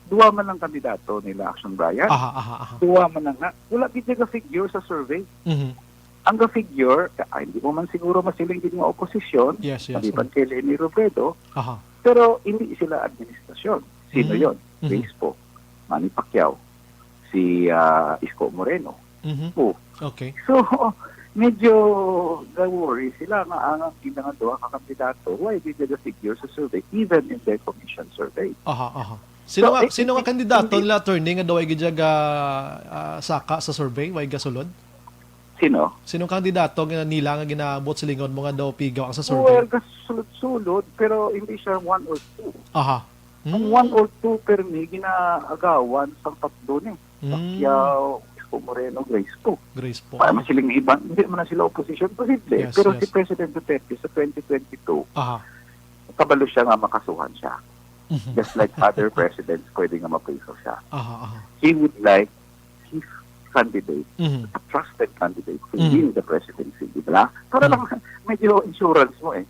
duwa man ang kandidato nila, Action Brian. Aha, aha, aha. Duwa man lang na. Wala gid nga figure sa survey. Mhm. Ang ga-figure, ah, hindi mo man siguro masiling gid nga oposisyon, Yes, yes. maliban Mm. kay Leni Robredo, Aha. pero hindi sila administrasyon. Sino Mhm. yon? Mhm. Grace Poe, Manny Pacquiao, si, ah, Isko Moreno. Mhm. Oh. Okay. So, medyo ga-worry sila nga ang, ang ilang duha ka kandidato, why did they figure sa survey, even in their commission survey? Aha, aha. Sino So, nga, it, sino nga it, kandidato hindi nila, attorney, nga daw ay gid ga, ah, saka sa survey, way gasulod? Sino? Sinong kandidato nga nila nga ginabuot silingon mo nga daw pigaw ang sa survey? Well, gasulod-sulod, pero hindi siya one or two. Aha. Ang Hmm. one or two permi ginaagawan sang tatlo ni Mm. Pacquiao, Isko Moreno, Grace Poe. Grace Poe. Para masiling iban, hindi man na sila oposisyon, posible. Yes, Pero yes. si President Duterte sa twenty twenty-two, Aha. kabalo siya nga makasuhan siya. Mhm. Just like other presidents, pwede nga mapriso siya. Aha, aha. He would like his candidate, Mhm. a trusted candidate, to Mhm. win the presidency, di ba? Para Mhm. lang, medyo insurance mo eh.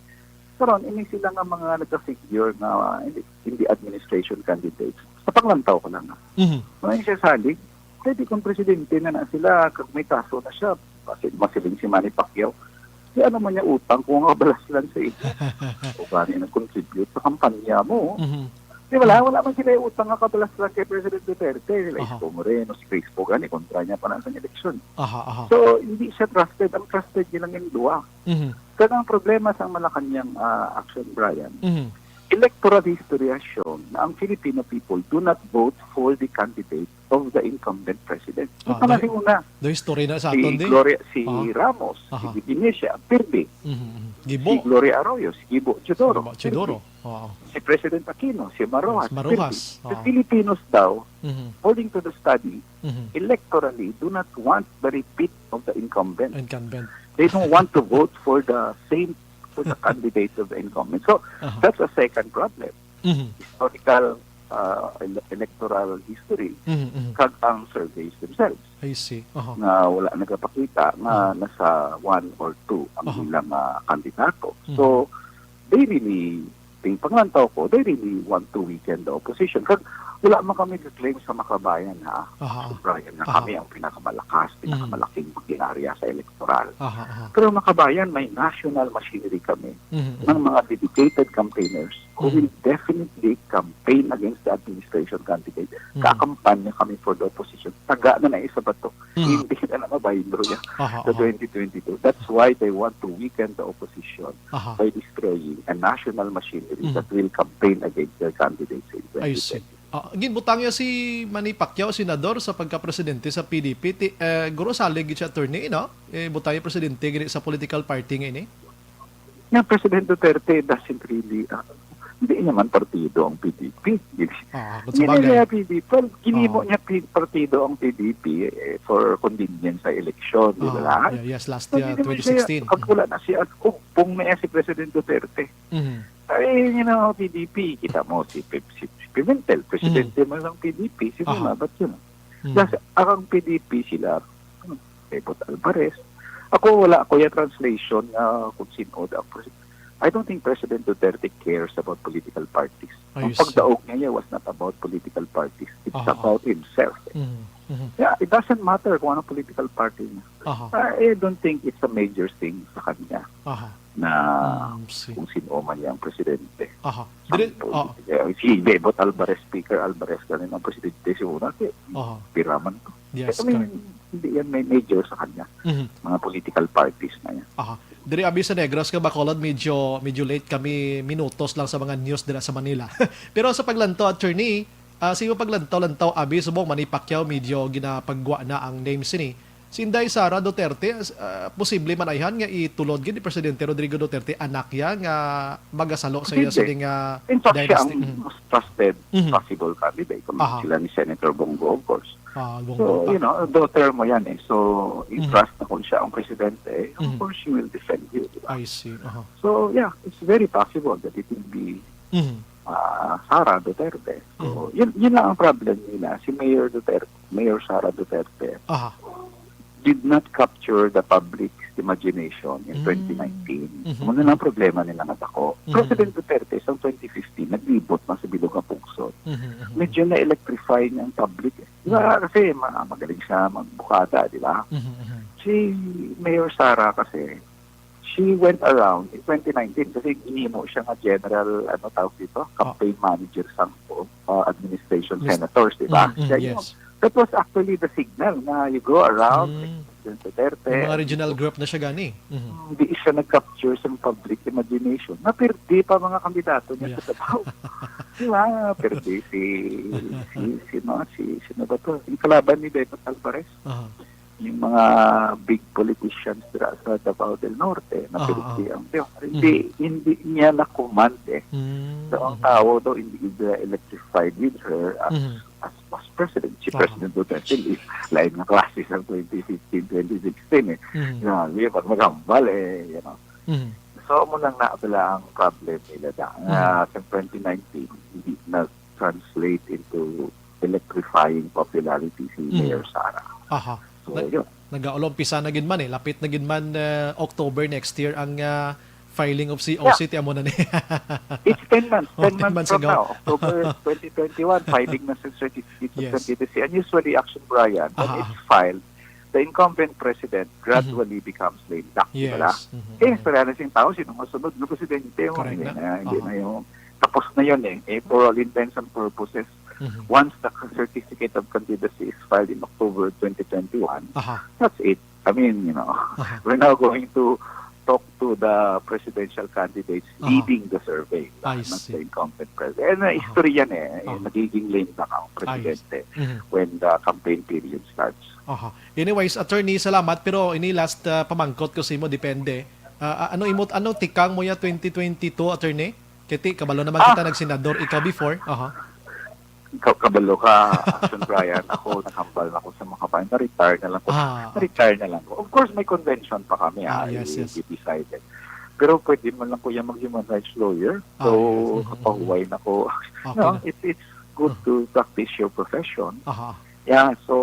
Karon, ini sila nga mga nagka-figure nga, ah, hindi, hindi administration candidates. Sa panglantaw ko lang, ah. Mhm. Mga siya salig, pwede kung presidente na na sila, kag may kaso na siya, kasi masiling si Manny Pacquiao, di ano man niya utang kung ang kabalaslan sa imo? O gani nag-contribute sa kampanya mo. Mhm. Di ba, wala man sila utang nga kabalaslan kay President Duterte. Sila Aha. Isko Moreno, si Grace Poe, gani, kontra niya pa na sa eleksyon. Aha, aha. So, hindi siya trusted. Ang trusted niya lang yung duwa. Mhm. Kaya ang problema sa Malacañang, ah, action, Brian, Mhm. electoral history has shown na ang Filipino people do not vote for the candidate of the incumbent president. Di Ah, pa na the, si una. The history na sa Si aton, di? Gloria, si Aha. Ramos, Aha. si Bibi Mejia, pirmi. Mhm, mhm. Si Gibo. Gloria Arroyo, si Gibo Teodoro, Gibo Teodoro. pirmi. Oo. Si President Aquino, si Marojas, Marojas. pirmi. The Oo. Filipinos daw, Mhm. according to the study, Mhm. electorally do not want the repeat of the incumbent. Incumbent. They don't want to vote for the same, for the candidate of the incumbent. So, Aha. that's a second problem. Mhm. Historical, uh, ele-, electoral history, Mhm, mhm. kag ang surveys themselves. I see. Aha. Nga wala nagapakita nga Mhm. nasa one or two ang Aha. ilang, ah, kandidato. Mhm. So, they really, ting panglantaw ko, they really want to weaken the opposition. Kag wala man kami ga-claim sa Makabayan, ha? Aha. Sa Brian, nga Aha. kami ang pinakamalakas, Mhm. pinakamalaking makinarya sa elektoral. Aha, aha. Pero Makabayan, may national machinery kami Mhm, mhm. ng mga dedicated campaigners who Mhm. will definitely campaign against the administration candidate. Mhm. Kakampanya kami for the opposition. Taga na na isa ba to? Mhm. Hindi na na mabaylo niya Aha, sa aha. twenty twenty-two. That's why they want to weaken the opposition Aha. by destroying a national machinery Mhm. that will campaign against their candidates in I see. twenty twenty. Ah, ginbutang niya si Manny Pacquiao, senador, sa pagka-presidente sa P D P. Ti-, eh, guro salig gid siya, attorney, no? Eh, butang niya presidente gid sa political party nga ini? Nga President Duterte doesn't really, ah, hindi naman partido ang P D P. Ah, kung Hindi sabagay. niya P D P. Well, ginimo Oo. niya pi-, partido ang P D P, eh, for convenience sa election, di ba Oo, lahat? yeah, yes, last So, year, hindi naman siya, twenty sixteen. Pag wala na siya, ugpong na si President Duterte. Mhm. Ay, you know, P D P, kita mo, si Pip-, si Pimentel, presidente Mhm. man ng P D P, sino Aha. na, ba't yun? Mhm. Kasi ang P D P sila, ano, Bebot Alvarez. Ako, wala ko yung translation nga kung sino ang pres-, I don't think President Duterte cares about political parties. Ang pagdaog niya was not about political parties. It's Aha. about himself. Eh. Mhm. Mhm. Yeah, it doesn't matter kung anong political party niya. Aha. I don't think it's a major thing sa kanya Aha. na Mm, see. kung sino man yung presidente. Aha. Ang Dire- oh. political, si Bebot Alvarez, Speaker Alvarez, kanina ang presidente si una, si Aha. Piraman to. Yes, I mean, correct. hindi yan may major sa kanya. Mhm. Mga political parties na yan. Aha. Diri abi sa Negros nga Bacolod, medyo, medyo late kami minutos lang sa mga news dira sa Manila. Pero sa paglantaw, attorney, ah, sa imo paglantaw-lantaw, abi subong Manny Pacquiao, medyo ginapagwa na ang name sini. Si Inday Sara Duterte, ah, posible man ayhan nga itulod gid ni Presidente Rodrigo Duterte, anak ya nga magasalo sa iya Hindi. sini nga In fact, siya dynasty. ang Mhm. mas trusted Mhm. possible candidate. Kung Aha. sila ni Senator Bongo, of course. Ah, So, Bongo pa. you know, daughter mo yan eh. So, Mhm. i-trust na kung siya ang presidente, of Mhm. course, she will defend you, di ba? I see. Aha. So, yeah, it's very possible that it will be Mhm. uh, Sara Duterte. So, Mhm. yun, yun lang ang problem nila. Si Mayor Duterte, Mayor Sara Duterte, Aha. did not capture the public's imagination in Mm. twenty nineteen. Mhm. Ano na ang problema nila nga dako? Mhm. President Duterte, sa twenty fifteen, naglibot man sa bilog nga pugso. Mhm, mhm. Medyo na-electrify niya ang public. Eh. Di ba? Mhm. Kasi ma- magaling siya magbukada, di ba? Mhm, mhm. Si Mayor Sara kasi, she went around in twenty nineteen kasi ginimo siya nga general, ano tawag dito, campaign manager sang uh, administration Mis- senators, di ba? Mm, mm, Siya yun. yes. That was actually the signal na you go around, Mm. like, President Duterte, May mga and regional group na siya gani. Mhm. Hindi siya nag-capture sa public imagination. Napirdi pa mga kandidato niya Yeah. sa Davao. Di ba? Napirdi si, si, si, no, si, sino ba to? Yung kalaban ni Bebot Alvarez. Aha. Yung mga big politicians dira sa Davao del Norte, na Ah, ah. Pilipino. Di ba? Hindi, Mm. hindi niya na-command eh. Mm, So, ang mhm. tao daw, hindi nila electrified with her as, Mhm. as, as president. Si Aha. President Duterte, li-, lain nga klase sa twenty fifteen, twenty sixteen eh. Mhm. Grabe, pag maghambal eh, you know. Mhm. So, mo lang na pala ang problem nila da. Mhm. Nga, sa twenty nineteen, hindi nag-translate into electrifying popularity si Mhm. Mayor Sara. Aha. So, Na- yun. Nagaulompisa na gid man eh. Lapit na gid man, uh, October next year ang, uh, filing of C O C, Yeah. ti amo na ni. It's ten months. Oh, Ten ten months months from ago. now. October twenty twenty-one, filing na sa certificate of Yes. candidacy. And usually, Action Brian, when Aha. it's filed, the incumbent president gradually Mhm. becomes lame duck, di ba? Yes. Mhm, Kaya mhm. istorya na siyang tao, sino masunod na presidente, oh, Correct hindi na. na, hindi Aha. na yung, tapos na yun eh. Eh, for all intents and purposes, Mhm. once the certificate of candidacy is filed in October twenty twenty-one, Aha. that's it. I mean, you know, Aha. we're now going to talk to the presidential candidates Aha. leading the survey, I not see. the incumbent president. And uh, Aha. history yan eh, Aha. nagiging lame duck ang I see. presidente Mhm. when the campaign period starts. Aha. Anyways, attorney, salamat. Pero ini last, uh, pamangkot ko sa imo, depende. Uh, uh, ano imo, ano tikang mo ya twenty twenty-two, attorney? Kay ti, kabalo naman Ah! kita nagsenador, ikaw before. Aha. Ikaw, kabalo ka, Action Brian. Ako, naghambal na ko sa mga kabayan. Na-retire na lang ko. Ah, okay. Na-retire na lang ko. Of course, may convention pa kami, Ah, ah, yes, i-, yes. i-decided. Pero pwede mo lang, kuya, mag-human rights lawyer. Ah, So, yes. Mhm, kapahuway na ko. Okay No, na. it, it's good Ah. to practice your profession. Aha. Yeah, so,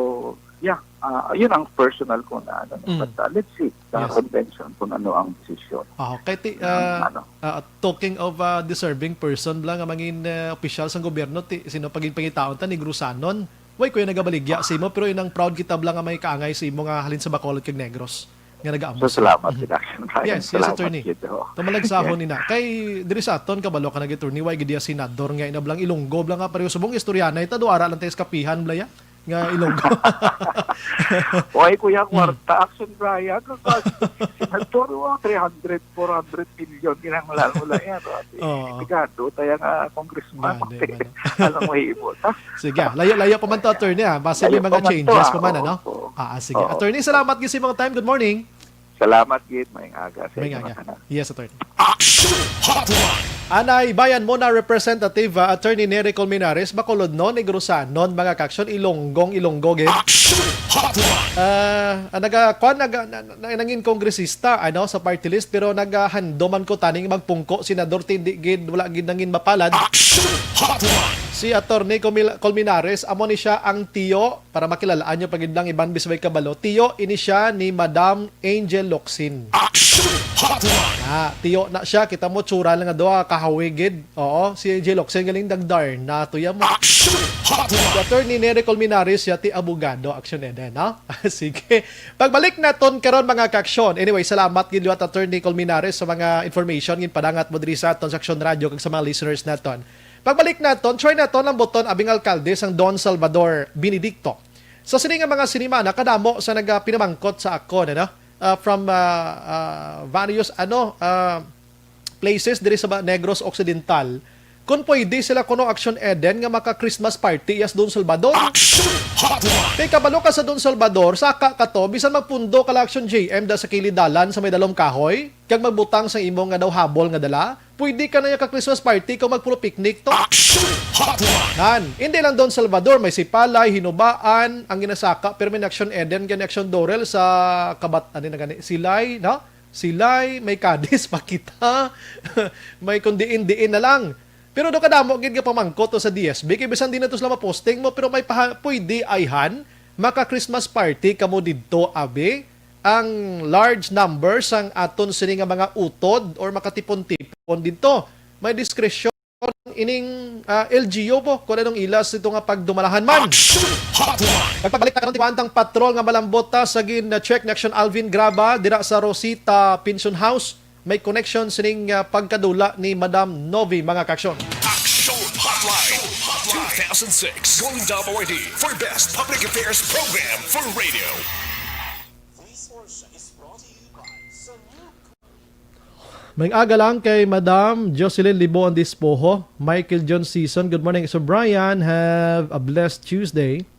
yeah, ah, yun ang personal ko na, ano, Mm. but, ah, let's see, sa Yes. convention, kung ano ang desisyon Ah, kay ti, ng, ah, ano. ah, talking of, ah, deserving person, bala nga mangin, ah, opisyal sa gobyerno, ti, sino pagin pangitaon ta, Negrosanon? Way ko yung nagabaligya sa imo, pero yun ang proud kita, bala nga may kaangay sa imo nga halin sa Bacolod kag Negros, nga nagaambos. So, salamat, Mhm. Production Brian. Yes, yes, Salamat, attorney. kid, oh. Tumalag sa Yeah. ahon, ina. Kay, diri sa aton, kabalo ka nag-attorney, way gid iya senador nga inablang Ilonggo, bala nga pareho subong istoryanay ta, do ara lang tayo sa kapihan, bala ya, nga Ilonggo. Oy, kuya, Hmm. kwarta, Action Brian, ang senador, oh, three hundred, four hundred million, kinahanglan mo lang yan, oh. Oo. Delikado tayo nga congressman. Mano, mano. Alam mo, himo, ha? Sige, ah, layo-layo pa man to, attorney, ah. Basta may Layo mga pa man to, changes ah. pa man, Oo, ano? oo. Ah, ah, sige. Oo. Attorney, salamat gid sa imong time. Good morning. Salamat gid. Maayong aga sa Maayong inyo aga. tanan. Yes, attorney. Action Hotline. Anay, Bayan mo na Representative, ah, Attorney Nery Colmenares, Bacolodnon, Negrosanon, mga ka-action, Ilonggong Ilonggo gid. Action Hotline. Ah, ah, naga-, kwan, naga-, na-, na-, nangin kongresista, ano, sa party list, pero nagahanduman ko taning magpungko, senador, ti, di gid, wala gid nangin mapalad. Action Hotline. Si Attorney Comil- Colmenares, amo ni siya ang tiyo, para makilalaan nyo pagid lang iban bisway kabalo, tiyo ini siya ni Madam Angel Locsin. Action Hotline! Ah, tiyo na siya. Kita mo, tsura lang nga doha, kahawigid. Oo, si Angel Locsin galing dagdar na tuya mo. Action Hotline! Si Attorney Nery Colmenares, siya ti abogado, action eden, no? Sige. Pagbalik naton karon, mga kaaksyon. Anyway, salamat gid liwat, Attorney Colmenares, sa mga information gin padangat mo diri sa aton sa Aksyon Radio kag sa mga listeners naton. Pagbalik naton, try naton ang buton abing alkalde sang Don Salvador Benedicto. Sa sini nga mga sinimana, kadamo sa nagapinamangkot sa akon, ano? Ah, from ah, ah, various ano ah, places diri sa ba- Negros Occidental, kung pwede sila kuno, action eden, nga maka Christmas party yas Don Salvador. Action Hotline! Kay kabalo ka sa Don Salvador, saka ka to, bisan magpundo ka lang, action J M, da sa kilid dalan sa may dalom kahoy, kag magbutang sa imo nga daw habol nga dala, pwede ka na ka Christmas party kung magpulo picnic to. Action Hotline! Nan, hindi lang Don Salvador, may Sipalay, Hinubaan, ang ginasaka, pero may action eden, gani action Dorel sa kabat, ano na gani, Silay, no? Silay, may Cadiz, Pakita, may kung diin-diin na lang. Pero do kadamo gid nga pamangkot to sa D S B, kay bisan di na to sila maposting mo, pero may paha, pwede ayhan, maka Christmas party kamo didto, abi. Ang large number sang aton sini nga mga utod or makatipon-tipon didto. May diskresyon ining ah, L G U po kung anong ilas ito nga pagdumalahan man. Action Hotline! Nagpagbalik na karon ti Kuwantang Patrol nga malambot ta sa gin-check ni Action Alvin Graba dira sa Rosita Pension House. May connection sining ah, pagkadula ni Madam Novi, mga kaaksyon. Action Hotline two thousand six Golden Dome Awardee for Best Public Affairs Program for Radio. This portion is brought to you by Samyuk. May aga lang kay Madam Jocelyn Liboan Dispoho, Michael John Season. Good morning, Sir Brian. Have a blessed Tuesday.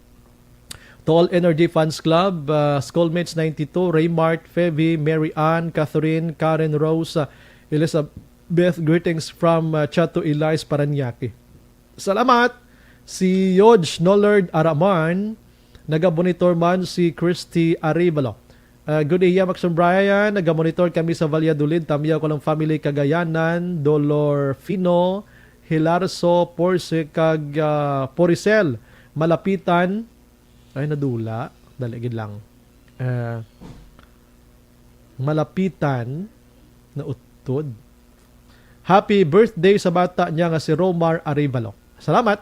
To all Energy Fans Club, uh, Schoolmates ninety-two, Raymart, Fevy, Mary Ann, Catherine, Karen Rose, uh, Elizabeth, greetings from uh, Chato Elias, Parañaque. Salamat. Si Yodge Nollard Araman, naga-monitor man si Christy Arevalo. Ah, good iya, Maxon Brian. Naga-monitor kami sa Valladolid. Tamyaw ko lang family, Cagayanan, Dolorfino, Hilarso, Porce, kag ah, Poricel. Malapitan. Ay, nadula. Dali gid lang. Ah, Malapitan na utod. Happy birthday sa bata niya nga si Romar Arevalo. Salamat.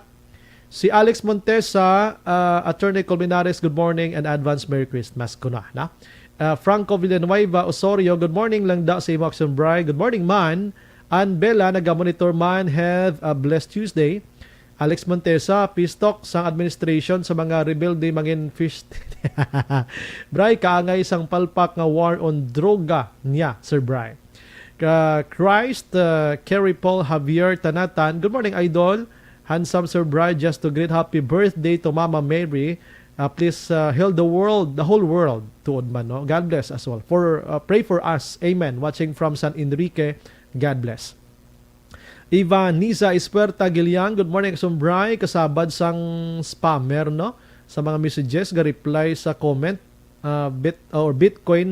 Si Alex Montesa, ah, Attorney Colmenares, good morning and advance Merry Christmas kuno, na? Ah, Franco Villanueva Osorio, good morning lang da sa imo, Action Bry. Good morning man. Ann Bella, naga-monitor man. Have a blessed Tuesday. Alex Montesa, peace talk sang administration sa mga rebelde mangin fish. Bry, kaangay sang palpak nga war on droga niya, Sir Bry. Ka Christ, uh, Kerry Paul Javier Tanatan. Good morning, Idol. Handsome Sir Bry, just to greet happy birthday to Mama Mary. Uh, please uh, heal the world, the whole world. Tuod man, no? God bless as well. For uh, pray for us. Amen. Watching from San Enrique. God bless. Eva Nisa Espuerta Gilian, good morning, Action Bry. Kasabad sang spammer, no? Sa mga messages, ga-reply sa comment, ah, bit, or Bitcoin,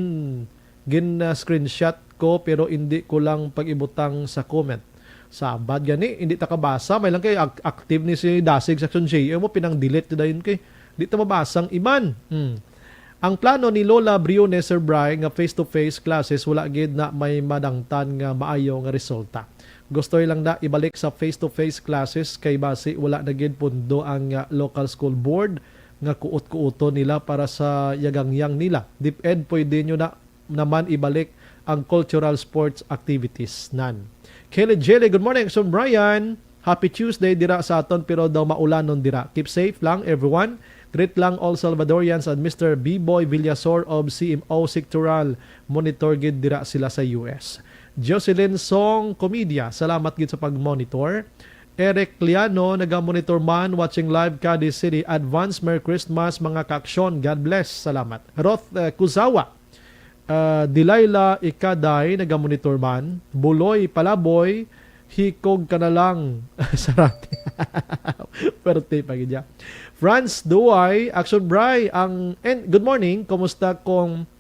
gin ah, screenshot ko, pero hindi ko lang pag-ibutang sa comment. Sabad gani, hindi ta kabasa. May lang kay ac- active ni si Dasig sa Action J M, mo pinang-delete dayon kay di ta mabasa ang iban. Hmm. Ang plano ni Lola Briones, Sir Bry, nga face-to-face classes, wala gid na may madangtan nga maayo nga resulta. Gusto lang na ibalik sa face-to-face classes kay basi wala na gid pundo ang ah, local school board nga kuot-kuoton nila para sa yagangyang nila. DepEd, pwede nyo na naman ibalik ang cultural sports activities nan. Kelly Jelly, good morning, Action Brian. Happy Tuesday dira sa aton, pero daw maulanon dira. Keep safe lang, everyone. Greet lang all Salvadorians and Mister B-Boy Villasor of C M O Sectoral. Monitor gid dira sila sa U S. Jocelyn Song Comedia, salamat gid sa pag-monitor. Eric Liano, naga-monitor man, watching live, Cadiz City. Advance Merry Christmas, mga kaaksyon. God bless. Salamat. Roth eh, Kuzawa, ah, Delilah Ikaday, naga-monitor man. Buloy Palaboy, hikog ka na lang. Sarati. Perte pa gid ya. Franz Duay, Action Bry, ang, and good morning, kumusta kung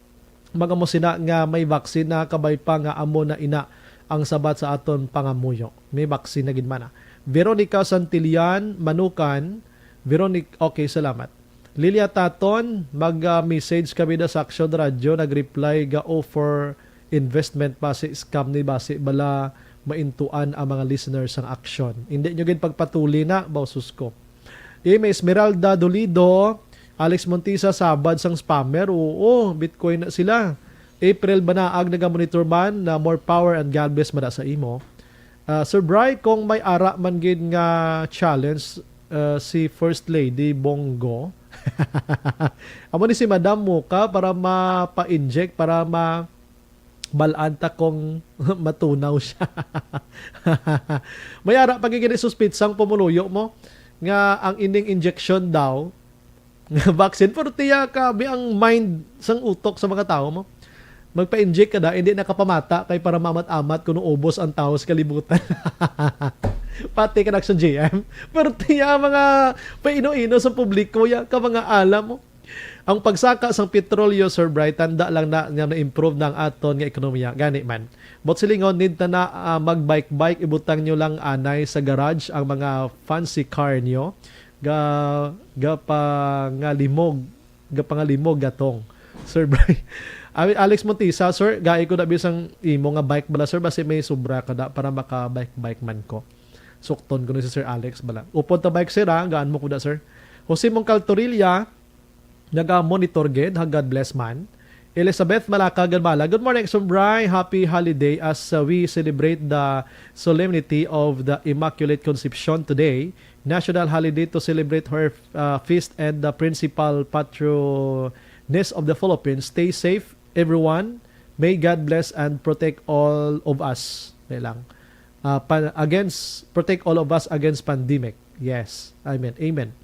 mga mo sina nga may vaccine na, kabay pa nga amo na ina ang sabat sa aton pangamuyo? May vaccine na gid man, ah. Veronica Santillan Manukan, Veronic, okay, salamat. Lilia Taton, mag-message kami na sa Action Radio, nag-reply ga offer investment, basi scam ni, basi bala maintuan ang mga listeners sang Action. Hindi nyo gid pagpatuli na, bausos ko. Ime Esmeralda Dolido, Alex Montisa, sabad sang spammer, oo, Bitcoin na sila. April Banaag, naga-monitor man, na more power and God bless mada sa imo. Ah, Sir Bry, kung may ara man gid nga challenge, ah, si First Lady Bongo, amo ni si Madam Mocha para mapa-inject, para ma-, bal-an ta kung matunaw siya. May ara pa gid gani suspitsang pumuluyo mo nga ang ining injection daw nga vaccine, pero tiya ka, bi ang mind sang utok sa mga tawo mo. Magpa-inject ka na, hindi nakapamata kay para mamat-amat kuno ubos ang tawo sa kalibutan. Pati ka na, Action G M. Pero tiya, mga paino-ino sa publiko, ya ka mga alam mo. Ang pagsaka sang petrolyo, Sir Bright, tanda lang na nga na-improve na ang aton nga ekonomiya. Gani man. But silingon, need ta na, ah, mag-bike-bike, ibutang nyo lang anay sa garage ang mga fancy car nyo. Ga, ga pangalimog, ga pangalimog gatong. Sir Bright. Ami, Alex Montisa, sir, gai ko na bisang imo nga bike bala, sir, basi may sobra ka na para maka-bike-bike man ko. Sukton ko ni si Sir Alex bala. Upod ta bike, sir, ha? Gaan mo ko na, sir. Jose Mongcal Torilla, naga-monitor gid, ha, God bless man. Elizabeth Malaka Galmala, good morning, Sir Bry. Happy holiday as, uh, we celebrate the solemnity of the Immaculate Conception today. National holiday to celebrate her, uh, feast and the principal patroness of the Philippines. Stay safe, everyone. May God bless and protect all of us. Dali lang. Uh, pa-, against, protect all of us against pandemic. Yes. Amen. Amen.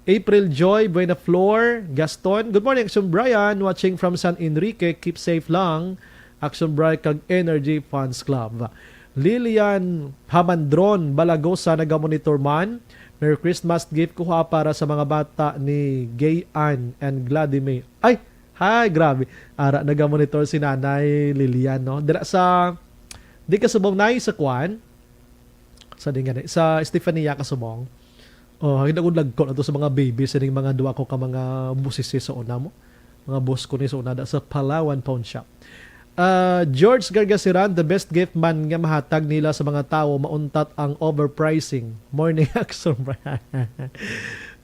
April Joy Buena Flor Gaston. Good morning, Action Brian. Watching from San Enrique. Keep safe lang. Action Brian kag Energy Fans Club. Lilian Hamandron Balagosa, naga-monitor man. Merry Christmas gift ko ha para sa mga bata ni Gay Ann and Gladimay. Ay, hi, grabe. Ara, naga-monitor si Nanay Lilian, no? Dira sa, di ka subong, Nay, sa kwan? Sa di nga, sa Estefania ka subong. Oh, ang dagod lagko na to sa mga baby, sining mga duwa ko ka mga busisi sa una mo. Mga boss ko ni sa una da sa Palawan Pawn Shop. Ah, George Gargasiran, the best gift man nga mahatag nila sa mga tawo, mauntat ang overpricing. Morning, Action Brian.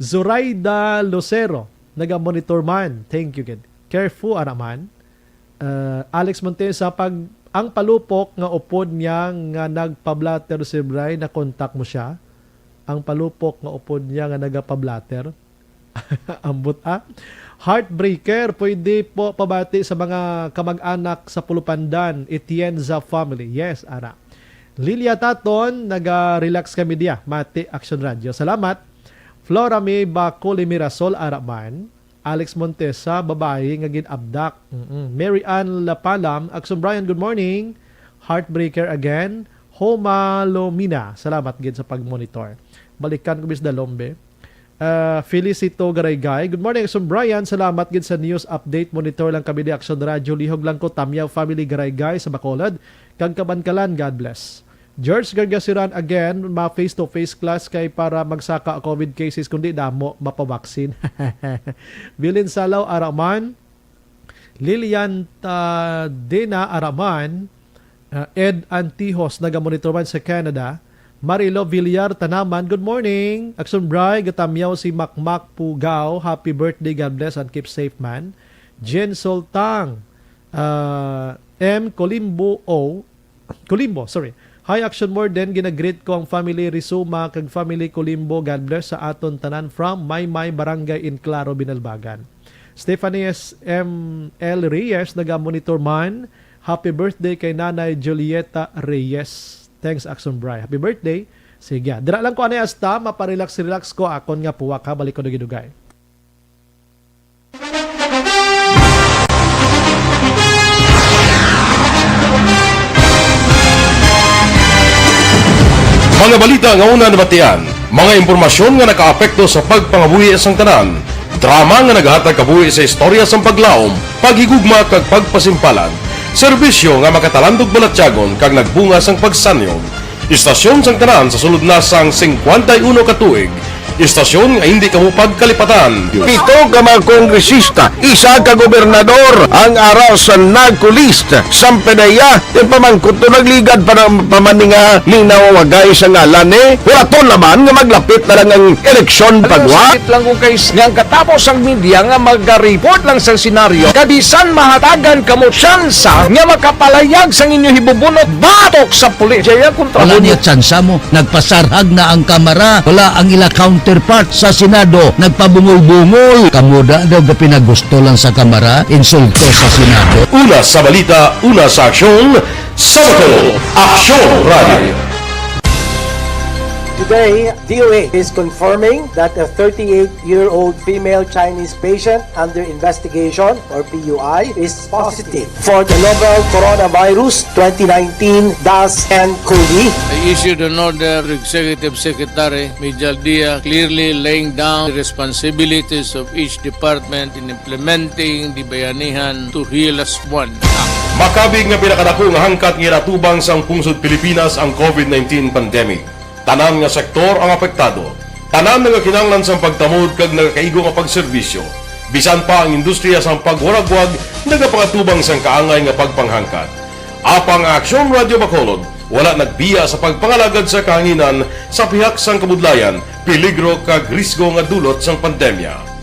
Zoraida Lucero, naga-monitor man. Thank you, gid. Careful, ara man. Ah, Alex Montesa, pag ang palupok nga upod niya nga nagpa-blotter si Bry, na-contact mo siya? Ang palupok nga upod niya nga nagapa-blotter? Ambot, ah. Heartbreaker, pwede po pabati sa mga kamag-anak sa Pulupandan, Etienza family. Yes, ara. Lilia Taton, naga-relax kami diya. Mati, Action Radio. Salamat. Flora May Bacoli Mirasol, ara man. Alex Montesa, babayi nga gin-abdak. Mm-mm. Mary Ann Lapalam, Action Brian, good morning. Heartbreaker again. Homa Lomina, salamat gid sa pag-monitor. Balikan ko, Miss Dalombe. Ah, Felicito Garaygay, good morning, Action Brian. Salamat gid sa news update. Monitor lang kami di Action Radio. Lihog lang ko, Tamyaw family Garaygay sa Bacolod. Kag Kabankalan, God bless. George Gargasiran again, ma face-to-face class kay para magsaka COVID cases, kundi damo mapabaksin. Bilin Salaw Araman, Lilian Tadena Araman, uh, Ed Antihos, naga-monitor man sa Canada. Marilo Villar Tanaman, good morning. Action Bry, gatamyaw si Makmak Pugaw. Happy birthday, God bless and keep safe man. Jen Soltang, uh, M Colimbo O, Colimbo, sorry. Hi, Action More. Then, ginagreet ko ang family Rizuma kag family Colimbo. God bless sa aton tanan from Maymay, Barangay in Claro, Binalbagan. Stephanie S M L Reyes, naga-monitor man. Happy birthday kay Nanay Julieta Reyes. Thanks, Action Bry. Happy birthday. Sige, ah. Dira lang ko anay hasta, maparelax-relax ko akon nga puwak, ha. Balik ko dugay-dugay. Mga balita nga una nabatian, mga impormasyon nga nakaapekto sa pagpangabuhi sang tanan, drama nga nagahatag kabuhi sa istorya sang paglaom, paghigugma kag pagpasimpalan, serbisyo nga makatalandog balatyagon kag nagbunga sang pagsanyog. Istasyon sang tanan sa sulod na sang singkwenta y uno ka tuig. Istasyon nga hindi kamo pagkalipatan. Pito ka mga kongresista, isa ka gobernador, ang ara sa NARCO list. Sampedeya, yung pamangkot to nagligad pa ng pamaninga ni nawawagay sa ngalan ni. Hulaton naman nga maglapit na lang ang eleksyon pagwa. Sakit lang ko kay s-, nga ang katapos ang media nga magareport lang sa senaryo, kabisan mahatagan kamo tsansa nga makapalayag sang inyo hibubunot batok sa pulis. Jaya kontra Wala mo. Niya tsansa mo. Nagpasarhag na ang Kamara. Wala ang ila counterpart sa Senado. Nagpabungol-bungol. Kamo da daw gapinagusto lang sa Kamara. Insulto sa Senado. Una sa balita, una sa aksyon, sa Bacolod, Aksyon Radio. Today, D O A is confirming that a thirty-eight-year-old female Chinese patient under investigation, or P U I, is positive for the novel coronavirus twenty nineteen dash N COVID. I issued an order to Executive Secretary Mijal Dia, clearly laying down the responsibilities of each department in implementing the Bayanihan to Heal As One Act. Makabig nga pinakadako nga hangkat nga ginatubang sang pungsod Pilipinas ang COVID nineteen pandemic. Tanan nga sektor ang apektado. Tanan nga kinahanglan sang pagtamod kag nagakaigo nga pagserbisyo. Bisan pa ang industriya sang pagwaragwag nagapangatubang sang kaangay nga pagpanghangkat. Apang ang Aksyon Radio Bacolod wala nagbiya sa pagpangalagad sa kahanginan sa pihak sang kabudlayan, peligro kag risgo nga dulot sang pandemya.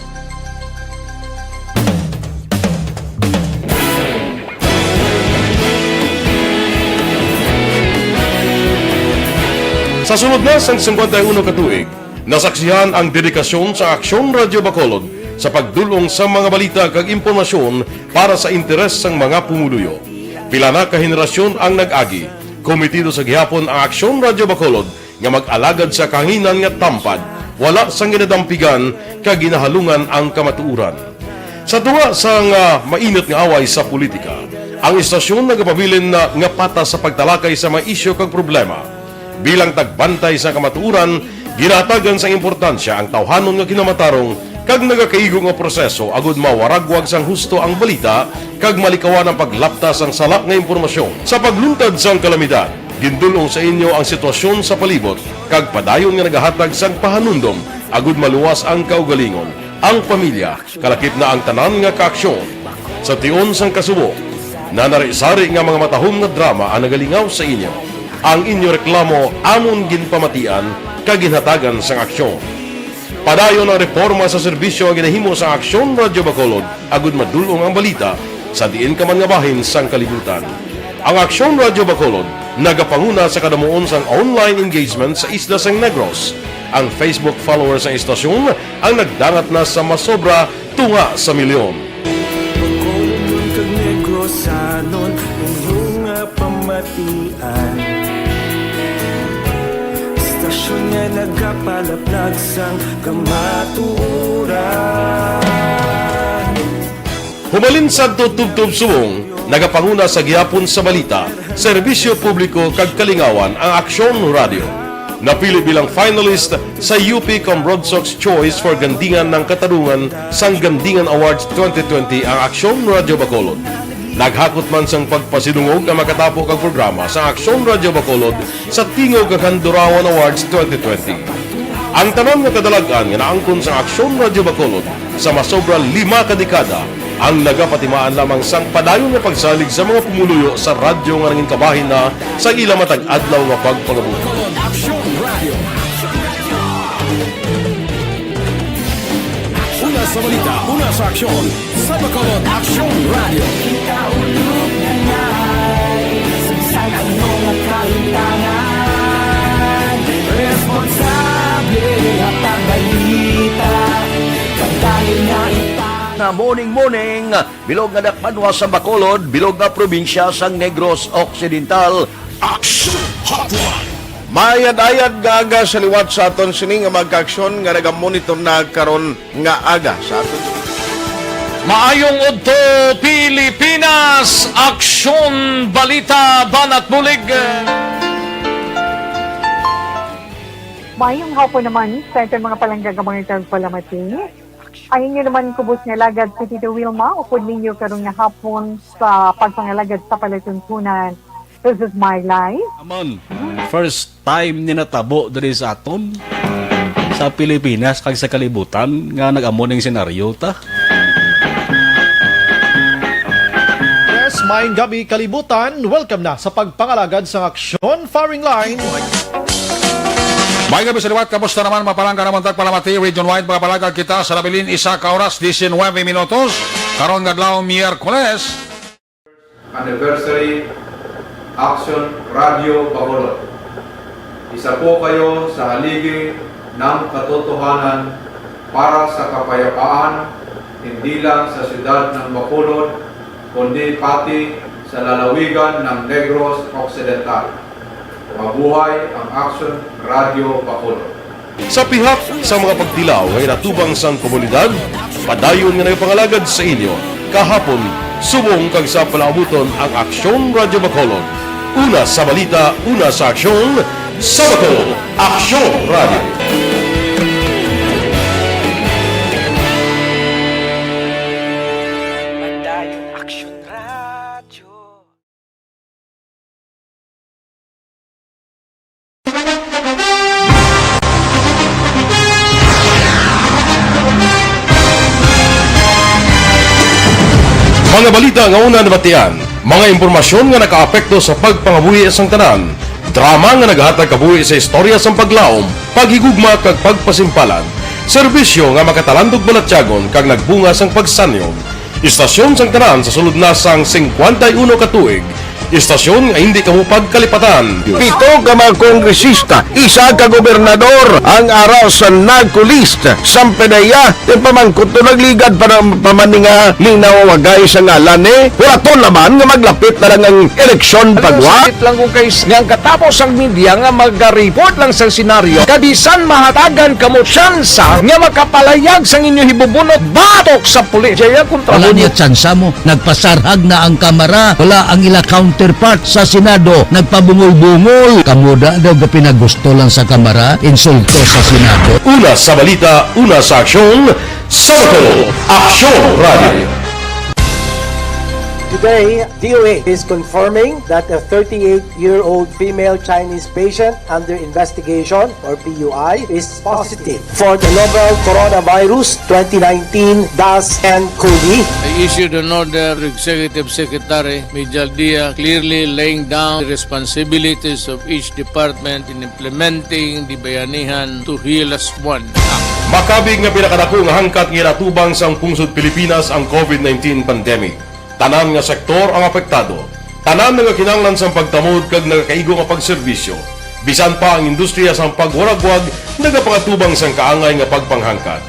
Sa sulod na sang singkwenta y uno ka tuig, nasaksihan ang dedikasyon sa Aksyon Radio Bacolod sa pagdul-ong sa mga balita kag impormasyon para sa interes sang mga pumuluyo. Pila na ka henerasyon ang nag-agi. Kometido sa gihapon ang Aksyon Radio Bacolod nga mag-alagad sa kahanginan nga tampad, wala sang ginadampigan kag ginahalungan ang kamatuoran. Sa tunga sang, ah, mainit nga away sa politika, ang istasyon nagapabilin na nga patas sa pagtalakay sa mga isyu kag problema. Bilang tagbantay sa kamatuoran, ginahatagan sang importansya ang tawhanon nga kinamatarong kag nagakaigo nga proseso agud mawaragwag sang husto ang balita kag malikawan ang paglapta sang sala nga impormasyon. Sa pagluntad sang kalamidad, gindul-ong sa inyo ang sitwasyon sa palibot kag padayon nga nagahatag sang pahanumdom agud maluwas ang kaugalingon, ang pamilya, kalakip na ang tanan nga kaaksyon. Sa tion sang kasubo, nanari-sari nga mga matahom nga drama ang nagalingaw sa inyo. Ang inyo reklamo amon ginpamatian kag ginhatagan sang aksyon. Padayon ang reporma sa serbisyo nga ginahimo sang Aksyon Radio Bacolod agud madul-ong ang balita sa diin ka man nga bahin sang kalibutan. Ang Aksyon Radio Bacolod nagapanguna sa kadamuon sang online engagement sa isla sang Negros. Ang Facebook followers sang istasyon ang nagdangat na sa masobra tunga sa milyon. Bacolod kag Negrosanon, inyo nga pamatian. Istasyon nga nagapalaplag sang kamatuoran. Humalin sadto tubtob subong, nagapanguna sa gihapon sa balita, serbisyo publiko kag kalingawan ang Aksyon Radio. Napili bilang finalist sa U P Comrade Sox Choice for Gandingan ng Katarungan sang Gandingan Awards twenty twenty ang Aksyon Radio Bacolod. Naghakot man sang pagpasidungog ang makatapo kag programa sa Aksyon Radio Bacolod sa Tingog kag Handurawan Awards twenty twenty. Ang tanan nga kadalag-an nga naangkon sa Aksyon Radio Bacolod sa masobra lima ka dekada ang nagapatimaan lamang sang padayon nga pagsalig sa mga pumuluyo sa radyo nga nangin kabahin na sa ila matag adlaw nga pagpangabuhi. Bacolod Aksyon Radio. Una sa balita, una sa aksyon, sa Bacolod Aksyon Radio. Kita ulog na ngay, sa ano nga kaintangan, responsable at ang balita, pagdali na ita. Na morning, morning. Bilog nga dakbanwa sa Bacolod, bilog nga probinsya sang Negros Occidental. Action Hotline. Maayad-ayad nga aga sa liwat sa aton sini nga mga kaaksyon nga nagamonitor na karon nga aga sa aton. Maayong udto, Pilipinas! Aksyon, balita, banat bulig. Maayong hapon naman sa aton mga palangga nga mga tagpalamati. Ang inyo naman kubos nga alagad si Tito Wilma, upod ninyo karon nga hapon sa pagpangalagad sa palatuntunan. This is My Life. Aman. First time ni natabo diri sa aton, sa Pilipinas kag sa kalibutan, nga nag-amo ning senaryo ta. Yes, maayong gabi, kalibutan. Welcome na sa pagpangalagad sang Aksyon Firing Line. Maayong gabi sa liwat. Kamusta naman? Mapalangga naman tagpalamati. Region-wide, magapalagad kita sa nabilin isa ka oras, diecinueve minutos. Karon nga adlaw, Miyerkules. Anniversary Action Radio Bacolod. Isa po kayo sa haligi ng katotohanan para sa kapayapaan, hindi lang sa siyudad ng Bacolod, kundi pati sa lalawigan ng Negros Occidental. Mabuhay ang Action Radio Bacolod. Sa pihak sa mga pagtilaw nga ginatubang sang komunidad, padayon nga nagapangalagad sa inyo, kahapon, subong kag sa palaabuton ang Aksyon Radyo Bacolod. Una sa balita, una sa aksyon, sa Bacolod, Aksyon Radyo. Padayon, Aksyon Radyo. Mga balita nga una nabatian, mga impormasyon nga nakaapekto sa pagpangabuhi sang tanan, drama nga nagahatag kabuhi sa istorya sang paglaom, paghigugma kag pagpasimpalan, serbisyo nga makatalandog balatyagon kag nagbunga sang pagsanyog. Istasyon sang tanan sa sulod na sang singkwenta y uno ka tuig. Istasyon nga hindi kamo pagkalipatan. Pito ka mga kongresista, isa ka gobernador ang ara sa NAGCO list sang PDEA. Ti pamangkot to nagligad pa na, pa man ni nga linawagay sa ngalan ni. Hulaton naman nga maglapit na lang ang eleksyon. Alam mo, pagwa. Sakit lang kung kay s-, nga ang katapos ang media nga magariport lang sa senaryo, kabisan mahatagan kamo tsansa nga makapalayag sang inyo hibubunot batok sa pulis. Jaya kontra. Wala mo niya tsansa mo. Nagpasarhag na ang Kamara. Wala ang ila counterpart sa Senado. Nagpabungol-bungol. Kamo da daw gapinagusto lang sa Kamara. Insulto sa Senado. Una sa balita, una sa aksyon, sa Bacolod, Aksyon Radio. Today, D O A is confirming that a thirty-eight-year-old female Chinese patient under investigation, or P U I, is positive for the novel coronavirus twenty nineteen dash N COVID. I issued an order to Executive Secretary Mijal Dia, clearly laying down the responsibilities of each department in implementing the Bayanihan to Heal Us One Act. Makabig nga pinakadako nga hangkat nga ginatubang sang pungsod Pilipinas ang COVID nineteen pandemic. Tanan nga sektor ang apektado. Tanan nagakinahanglan sang pagtamod kag nagakaigo nga pagserbisyo. Bisan pa ang industriya sang pagwaragwag nagapangatubang sang kaangay nga pagpanghangkat.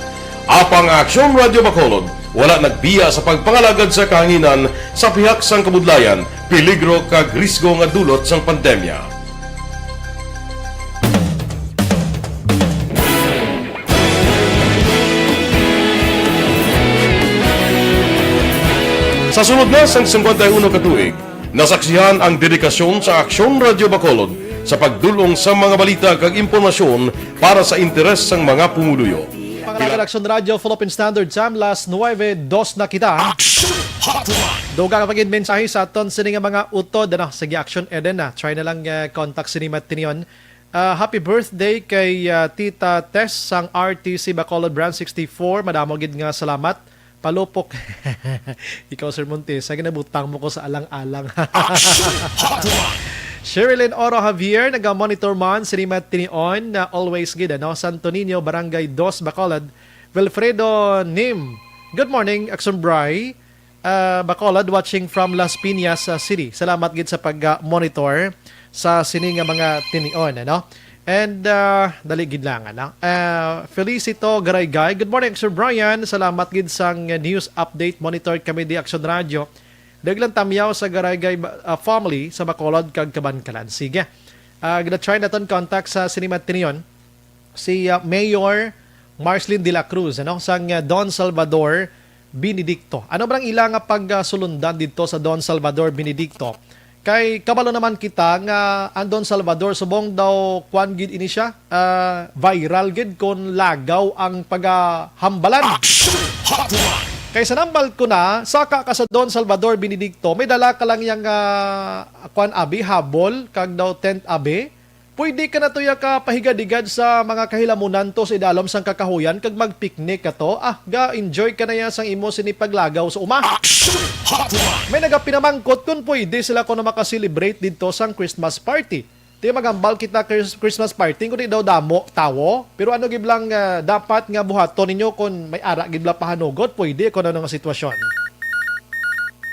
Apang ang Aksyon Radio Bacolod wala nagbiya sa pagpangalagad sa kahanginan sa pihak sang kabudlayan, peligro kag risgo nga dulot sang pandemya. Sa sulod na sang singkwenta y uno ka tuig, nasaksihan ang dedikasyon sa Aksyon Radio Bacolod sa pagdul-ong sa mga balita kag impormasyon para sa interes sang mga pumuluyo. Pangalagan Aksyon Radio, Philippine Standard Time, las nuebe dos na kita. Aksyon Hotline. Dugang pa gid mensahe sa aton sini nga mga utod, ano? Sige, Aksyon Eden, ah. Try na lang, eh, contact sini Matinion. Ah, happy birthday kay, ah, Tita Tess sang R T C Bacolod Branch sixty-four. Madamo gid nga salamat. Palupok. Ikaw, Sir Montes, sa ginabutang mo ko sa alang-alang. Action Hotline. Sherilyn Oro Javier, naga-monitor man, sini Matinion, na always gid, ano? Santo Niño, Barangay Dos, Bacolod. Wilfredo Nim, good morning, Action Bri. Ah, Bacolod, watching from Las Piñas, ah, City. Salamat gid sa pag-monitor sa sini nga mga tinion, ano? And, ah, dali gid lang, ano? Ah, Felicito Garaygay, good morning, Sir Brian. Salamat gid sang news update. Monitor kami di Action Radio. Daglang tamyaw sa Garaygay, ah, family sa Bacolod kag Kabankalan. Sige. Ah, gina-try naton contact sa sini mga tinion. Si, ah, Mayor Marcelin de la Cruz, ano, sang, ah, Don Salvador Benedicto. Ano ba ang ila nga pagsulundan didto sa Don Salvador Benedicto? Kay kabalo naman kita nga ang Don Salvador, subong daw, kwan gid ini siya, ah, viral gid kon lagaw ang pagahambalan. Action Hotline. Kay sa nambal ko na, saka ka sa Don Salvador Benedicto, may dala ka lang yang, ah, kwan abi, habol, kag daw tent abi. Pwede ka na to ya ka pahigadigad sa mga kahilamunan to sa idalom sang kakahuyan kag mag-picnic ka to. Ah, ga-enjoy ka na ya sang imo sini paglagaw sa uma. Action Hotline! May nagapinamangkot kung pwede sila kuno maka-celebrate didto sang Christmas party. Ti magambal kita Chris-, Christmas party, kundi daw damo tawo. Pero ano gid lang, ah, dapat nga buhaton ninyo kung may ara gid lang pahanugot, pwede kung ano nga sitwasyon.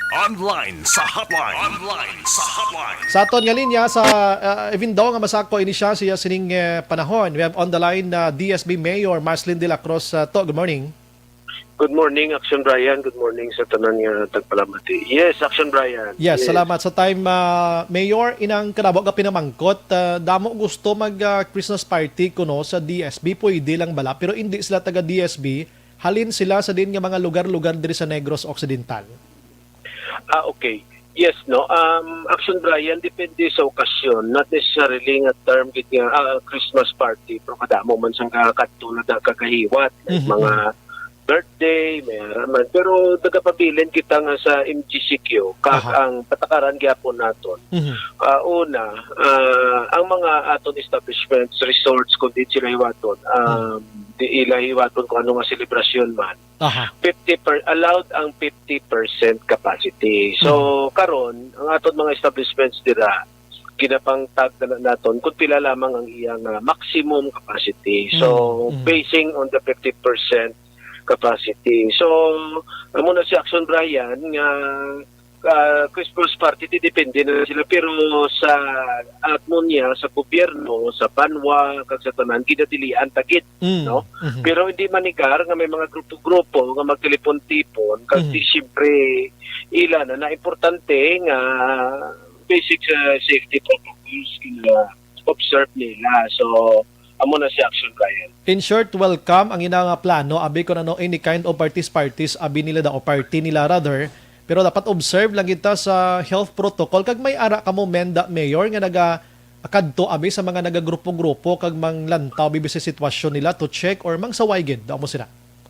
Online sa hotline. Online sa hotline. Sa aton nga linya, sa, ah, even though nga masako ini siya, siya sining, eh, panahon. We have on the line na D S B Mayor Marcelin de la Cruz, ah, to. Good morning. Good morning, Action Brian. Good morning sa tanan nga tagpalamati. Yes, Action Brian. Yes, Yes. salamat sa time, ah, Mayor. Inang kanabo nga pinamangkot, ah, damo gusto mag, ah, Christmas party kuno sa D S B. Pwede lang bala, pero hindi sila taga D S B. Halin sila sa din nga mga lugar-lugar diri sa Negros Occidental. Ah, okay. Yes, no. Um, Action Brian, depende sa okasyon. Not necessarily nga term gid nga, ah, Christmas party, pero kadamo man sang kakadto na da-, kagahiwat. Like Mhm, mga mhm. birthday, may ara man. Pero nagapabilin kita nga sa M G C Q, kag Aha. ang patakaran gyapon naton. Mhm. Ah, una, ah, ang mga aton establishments, resorts, kung di sila hiwaton, um, di ila hiwaton kung ano nga selebrasyon man. Aha. Fifty per, allowed ang fifty percent capacity. So, Mhm. karon, ang aton mga establishments dira, ginapangtag na naton kung pila lamang ang iya nga maximum capacity. So, Mhm, mhm. basing on the fifty percent capacity. So, amo na si Action Brian nga, ah, Christmas party, di depende na sila. Pero sa atmo niya, sa gobyerno, sa banwa, kag sa tanan, ginadilian ta gid, Mm, no? mhm. Pero hindi manigar nga may mga grupo-grupo nga magtilipon-tipon, kag Mhm. di siyempre ila na, na importante nga basic sa safety protocols gina-observe nila. So, amo na si Action Brian. In short, welcome ang ina nga plano, abi, kung ano, any kind of parties, parties, abi nila da, o party nila rather. Pero dapat observe lang kita sa health protocol. Kag may ara kamo, menda, Mayor, nga naga-, kadto, abi, sa mga nagagrupo-grupo kag manglantaw, bibi, sa sitwasyon nila to check or mangsaway gid, da mo sila.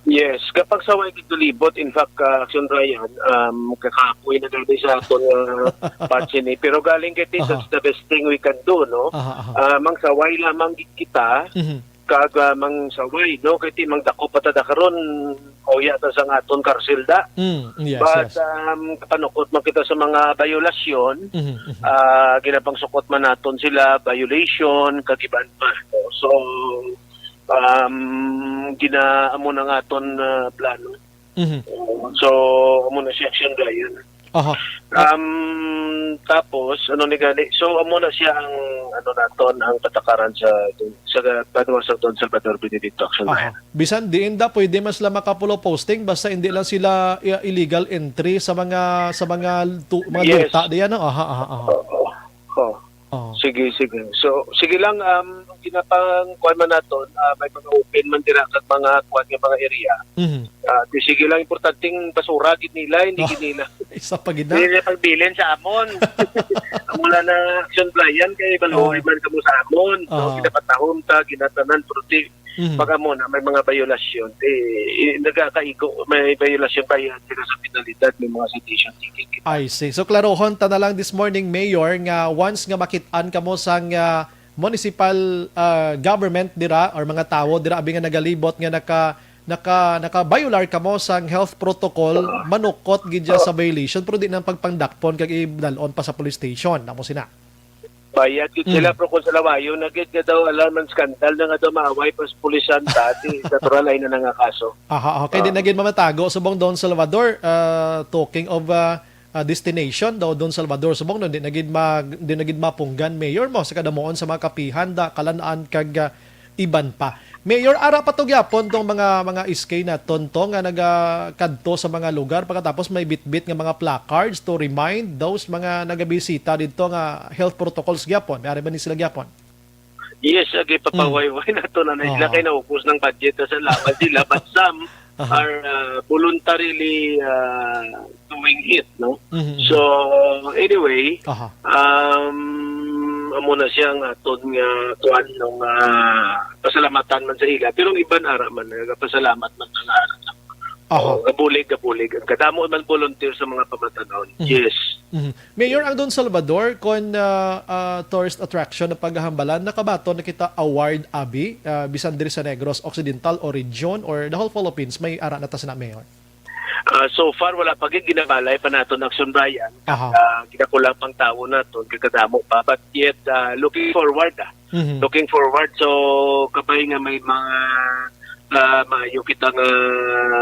Yes, kapag sa way gid libot, in fact, uh, Action Brian, um, kakapoy na gani sa aton nga part sini. Pero galing kay ti, Aha. that's the best thing we can do, no? Aha, aha. Ah, mangsaway lamang gid kita, Mhm. kag, ah, mangsaway, no? Kay ti, mangdako pa ta da karon, oya ta sa nga aton karsil da. Mm, yes, But, yes. um, panukot man kita sa mga biolasyon, Mhm, mhm. ah, ginapangsukot man naton sila, violation, kag iban pa, no? So, um, gina-, amo na nga aton, ah, plano. Mhm. So, amo na siya, Action Brian. Aha. Um, tapos, ano ni gani? So, amo na siya ang, ano naton, ang patakaran sa, sa banwa sa Don Salvador Benedicto, Action Brian. Aha. Bisan diin da, pwede man sila makapulo posting, basta hindi lang sila i-, illegal entry sa mga, sa mga tu-, mga Yes. luta diyan, no? Aha, aha, aha. Oo. Oo. Oo. Sige, sige. So, sige lang, um, ginapang kuwan man naton, ah, may mga open man dira kag mga kuwan nga mga area. Mhm. Ah, di sige lang, importanteng basura gid nila, hindi Oh, gid nila. isa pa gid na. Hindi nila pagbilin sa amon. Amo na na, Action Brian, kay maluoy Oh. man kamo sa amon. So, Ah. ginapatahom ta, ginatanan, pero di, Mhm. pag amo na, may mga biolasyon. Di, i-, nagakaigo, may biolasyon pa yan sila sa penalidad, may mga citation ticket. I see. So, klarohon ta na lang this morning, Mayor, nga once nga makit-an kamo sang, ah, municipal, ah, government dira or mga tawo dira abi nga nagalibot nga naka-, naka-, naka-violar kamo sang health protocol, manukot gid siya sa violation, pero di na pagpangdakpon kag idalon pa sa police station. Amo sina. Bayad gid sila, Mm. pero kung sa lawayo na gid nga daw, alam, ang skandal na nga daw, maaway pa sa pulisan, dati, natural ay na nga kaso. Aha, okay. Di Ah. na gid mamatago subong Don Salvador, ah, talking of, ah, ah, destination daw, Don Salvador, subong, no, di na gid mag-, di na gid mapunggan, Mayor, mo, sa kadamuon sa mga kapihan, da, kalanaan, kag, ah, iban pa. Mayor, ara pa to gyapon tong mga, mga S K naton to nga nagakadto sa mga lugar, pagkatapos may bitbit nga mga placards to remind those mga nagabisita didto nga health protocols gyapon. May ari ba ni sila gyapon? Yes, agi, Mm. papawayway na to na, na sila Oo. kay naubos ng budget sa laban sila, but some Aha. are, uh, voluntarily, uh, doing it, no? Mhm, mhm. So, anyway, Aha. um, amo na siya ang aton nga kuwan, nung, ah, pasalamatan man sa ila. Pero ang iban ara man, nagapasalamat man sa ara. Aha. Oh, gabulig, gabulig. Ang kadamo man volunteer sa mga pamatanon. Mhm. Yes. Mhm. Mayor, ang Don Salvador, kon ah, ah, tourist attraction na paghahambalan, nakabaton na kita award, abi, ah, bisan diri sa Negros Occidental o region or the whole Philippines, may ara na ta sina, Mayor? Ah, so far, wala pa gid, ginabalay pa naton, Action Brian. Aha. Ah, ginakulang pang tawo naton, kagkadamo pa. But yet, ah, looking forward, ah. Mhm. Looking forward, so kabay nga may mga ah, maayo kita nga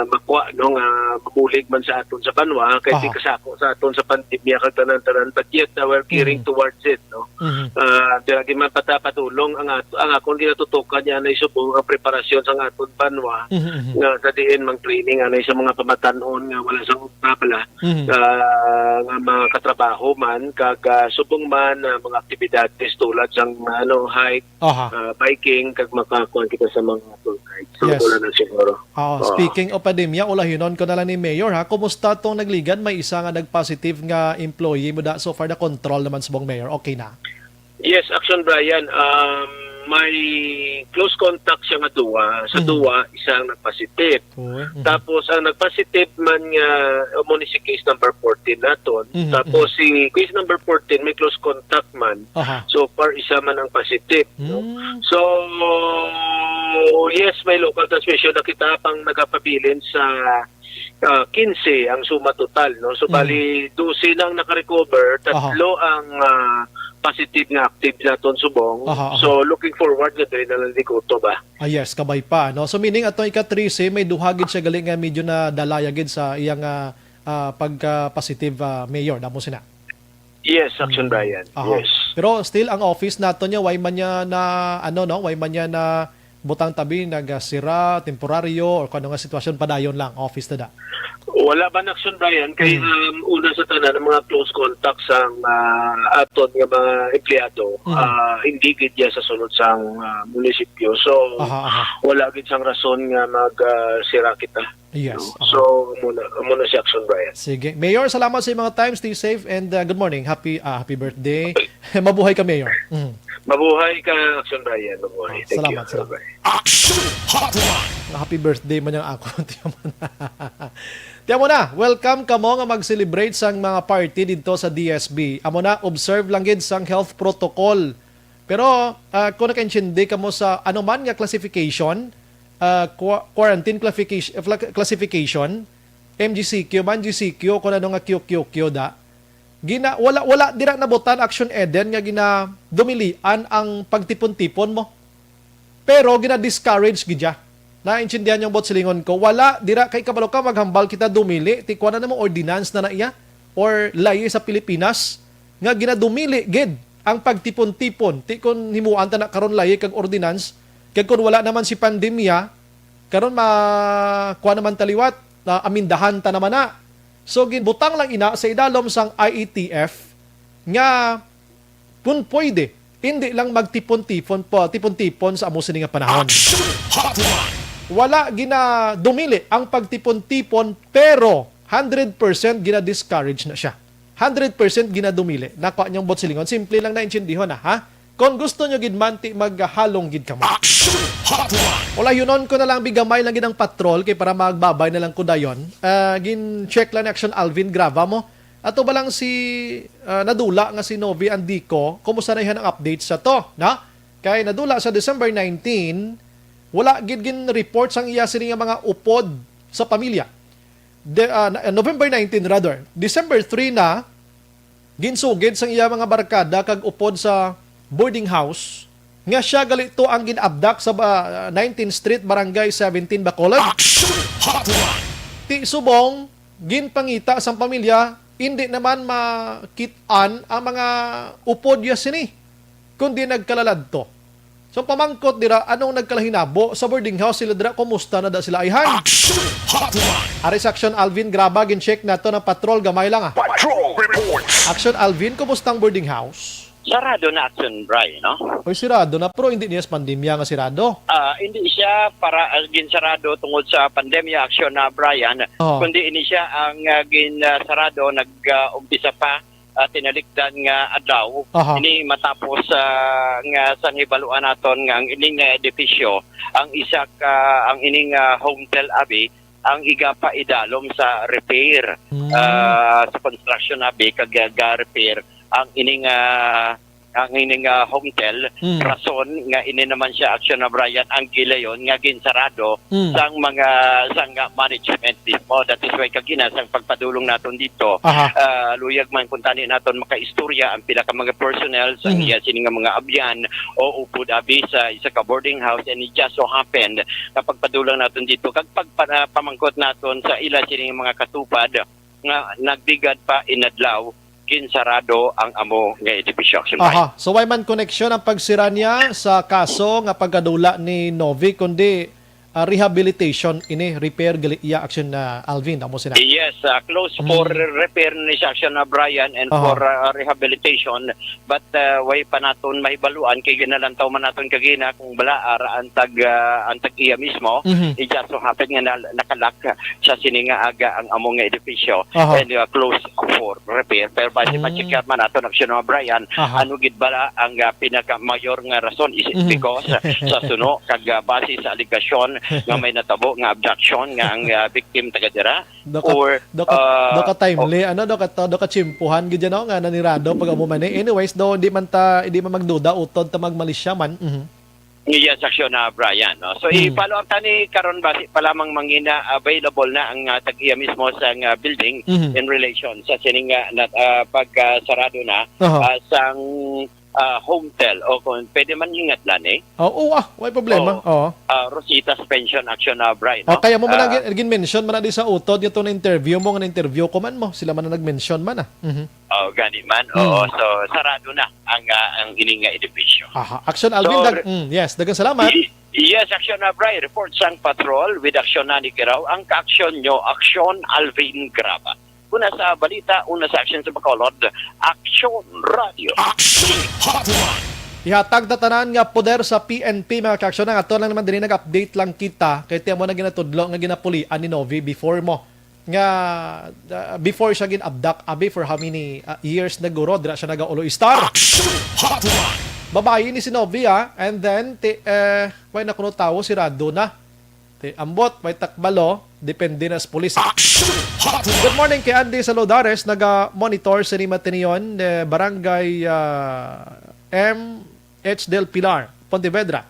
makuha, no, nga mabulig man sa aton sa banwa, kay di Aha. kasako sa aton sa pandemya kag tanan-tanan, but yet, ah, we're gearing Mhm. towards it, no. Mhm. Ah, dira gid man patapadulong ang ato, ang akon ginatutukan niya na subong ang preparasyon sa aton banwa Mhm, mhm. nga sa diin mang training anay sa mga pamatanon nga wala sa bala Mhm. ah, nga mga katrabaho man kag ah, subong man ah, mga aktibidades tulad sang ano, hike, Aha. ah, biking, kag makakuan kita sa mga tour guides. So, Yes. wala na siguro. Oh, Oo. Speaking of pandemya, ulahinon ko na lang ni Mayor, ha. Kumusta tong nagligad? May isa nga nag-positive nga employee mo da. So far, na-control naman, subong, Mayor. Okay na. Yes, Action Brian. Um, may close contact siya nga duwa. Sa Mhm. duwa, isang nagpositive. Oo. Mhm. Tapos, ang nagpositive man nga, amo ni si case number fourteen naton. Mhm, Tapos, si case number fourteen, may close contact man. Aha. So far, isa man ang positive. No? Mm. So, yes, may local transmission na kita pang nagapabilin sa ah, quince ang suma total. No? So, Mhm. bali, dose na ang nakarecover, tatlo ang ah, positive nga active naton subong. Aha, aha. So, looking forward nga diri na lang di kuto ba? Ah, yes, kabay pa, no? So, meaning, atong ika-trese, may duha gid siya gali nga medyo nadalaya gid sa iyang ah, ah, pagka-positive, ah, Mayor. Damo sina. Yes, Action Brian. Aha. Yes. Pero still, ang office nato niya, way man niya na, ano, no? Way man niya na butang tabi, nagasira, temporaryo, or kung ano nga sitwasyon, padayon lang, office na da. Wala ba, Action Brian? Kay Mm. um, una sa tanan, ang mga close contacts sang ah, aton nga mga empleyado, Mm. ah, hindi gid ya sa sulod sang ah, munisipyo. So, Aha, aha. wala gid sang rason nga mag ah, sira kita. Yes, No? aha. So, muna, muna si Action Brian. Sige. Mayor, salamat sa imong time. Stay safe and uh, good morning. Happy ah, happy birthday. Mabuhay ka, Mayor. Mhm. Mabuhay ka, Action Brian. Mabuhay. Ah, Thank salamat, you. salamat. Bye-bye. Action Hotline. Nga happy birthday man yang ako. Tiyan mo na. Tiyan mo na, welcome kamo nga mag-celebrate sang mga party dito sa D S B. Amo na, observe lang gid sang health protocol. Pero ah, kung nakaintindi kamo sa anuman nga classification, ah, qua- quarantine classification, classification, M G C Q man, G C Q, kung ano nga Q Q Q da, gina, wala, wala dira nabutan, Action Eden, nga ginadumilian ang pagtipon-tipon mo. Pero gina-discourage gid siya. Naintindihan yung bot silingon ko. Wala dira kay kabalo ka maghambal kita dumili. Ti kuan na mo ordinance na na iya or layi sa Pilipinas nga ginadumili gid ang pagtipon-tipon. Ti kun himuan ta na karon layi kag ordinance, kag kun wala naman si pandemya, karon ma kuan naman ta liwat, na amindahan ta naman na. So ginbutang lang ina sa idalom sang I A T F nga kun pwede, hindi lang magtipon-tipon po, tipon-tipon sa amo sini nga panahon. Action Hotline. Wala ginadumili ang pagtipon-tipon, pero hundred percent gina-discourage na siya. Hundred percent ginadumili. Nakuha niyang bot silingon. Simple lang na intindihon na, ha? Kung gusto niyo gid man, ti maghalong gid kamo. Action Hotline. Wala, yunon ko na lang, bigamay lang gid ang patrol kay para magbabay na lang ko dayon. Ah, gin-check lang ni Action Alvin Graba mo. Ato ba lang si ah, nadula nga si Novi Andico? Kumusta na yan ang update sa to, na? Kay nadula sa December nineteen, wala gid gin-report sang iya sini nga mga upod sa pamilya. De, ah, na- November nineteen, rather. December three na, ginsugid sang iya mga barkada kag upod sa boarding house nga siya gali to ang gin-abduct sa ba, nineteenth Street, Barangay seventeen, Bacolod. Action Hotline. Ti subong ginpangita sang pamilya, hindi naman makit-an ang mga upod ya sini, kundi nagkalaladto. So pamangkot dira, anong nagkalahinabo sa boarding house sila dira? Kumusta na da sila ayhan? Action Hotline. Ari sa Action Alvin Graba, gin-check nato ng patrol, gamay lang ah. Patrol Reports. Action Alvin, kumusta ang boarding house? Sarado na, Action Bry, no? Oy, sirado na, pero hindi niya sa pandemya nga sirado. Ah, hindi siya para ah, ginsarado tungod sa pandemya, Action na, Brian, Oh. kundi ini siya ang ah, ginsarado nag-umpisa pa ah, tinalikdan nga adlaw. Aha. Ini matapos ah, nga sa nahibaluan naton nga ang ining ah, edifisyo, ang isa ka ang ining ah, Hotel Abbey ang iga pa idalom sa repair, Mm. ah, sa construction abi kag ga-repair ang ining, ah, ang ining, ah, Hongtel. Mm. Rason nga ini naman siya, Action na Brian, ang gilayon nga ginsarado Mm. sang mga, sang, ah, management mismo. That is why kagina sang pagpadulong naton dito, Aha. ah, luyag man kung tani naton makaistorya ang pila ka mga personnel sa Mhm. iya sini nga mga abyan o upod abi sa isa ka boarding house, and it just so happened nga pagpadulong naton dito kag pagpana-, pamangkot naton sa ila sini nga mga katupad nga nagligad pa inadlaw, ginsarado ang amo nga edifisyo, Action Brian. Aha. So, way man koneksyon ang pagsira niya sa kaso nga pagkadula ni Novi, kundi, ah, rehabilitation ini, repair gali iya, Action, ah, Alvin, amo sina. Yes, ah, close for Mm. repair ni siya, Action, ah, Brian, and Oh. for, ah, rehabilitation. But, ah, way pa naton mahibaluan kay ginalantaw man naton kagina kung bala ara ang tag, ah, ang tag iya mismo. Mhm. It just so happen nga na-, nakalak sa sini nga aga ang amo nga edifisyo Aha. and, uh, close for repair. Pero basi Mm. ma-check man nato, Action na Brian, Aha. ano gid bala ang, uh, pinakamayor nga rason? Is it Mhm. because, uh, sa suno kag, uh, base sa alegasyon nga may natabo nga abduction nga ang, uh, victim taga dira? Doka, Or, doka, uh, doka timely, oh. ano, doka, doka tsimpuhan gid yan, no, nga nanirado pag amo man eh. Anyways, do, di man ta, di man magduda, utod ta magmalisya man. Mhm. Yes, Action na, Brian, no? So, Hmm. i-follow up tani karon, basi pa lamang mangina available na ang, ah, tag-iya mismo sa, ah, building Mhm. in relation sa sining, ah, nat-, ah, pag, ah, sarado na, Aha. ah, sang, ah, hotel. O kung pwede man hingatlan, eh. Oo, ah, way problema. Oo. Oo. Ah, Rosita's Pension, Action na, Brian, O, no? kaya mo man Ah. nag-, nag-mention man na di sa utod, yung itong interview mo, nga interview ko man mo. Sila man na nag-mention man, ah. Mhm. Oh, gani man. Oo, Mm. so sarado na ang, ah, ang ining nga edifisyo. Aha. Action, Alvin, So, dag-, re-, mm, yes, daghang salamat. Y-, yes, Action na, Bri. Report sang patrol with Action na ni Kiraw. Ang ka-action nyo, Action Alvin Graba. Una sa balita, una sa action sa Bacolod, Action Radio. Action Hotline. Ihatag ta tanan nga poder sa P N P, mga ka-action. Ang ato lang naman diri, nag-update lang kita. Kay tiyan mo na ginatudlo nga ginapulian ni Novi before mo. nga, uh, before siya gin-abduct, abi, for how many, uh, years na guro, dira siya naga-Olo Star. Action Hotline. Babayi ni si Novi, ah, and then, ti-, eh, way na kuno tawo, sirado na. Ti-, ambot, way takbalo, depende na sa pulis. Action Hotline. Good morning kay Andy Saludares, naga-monitor sa Lima Tinion, eh, Barangay, ah, M H Del Pilar, Pontevedra.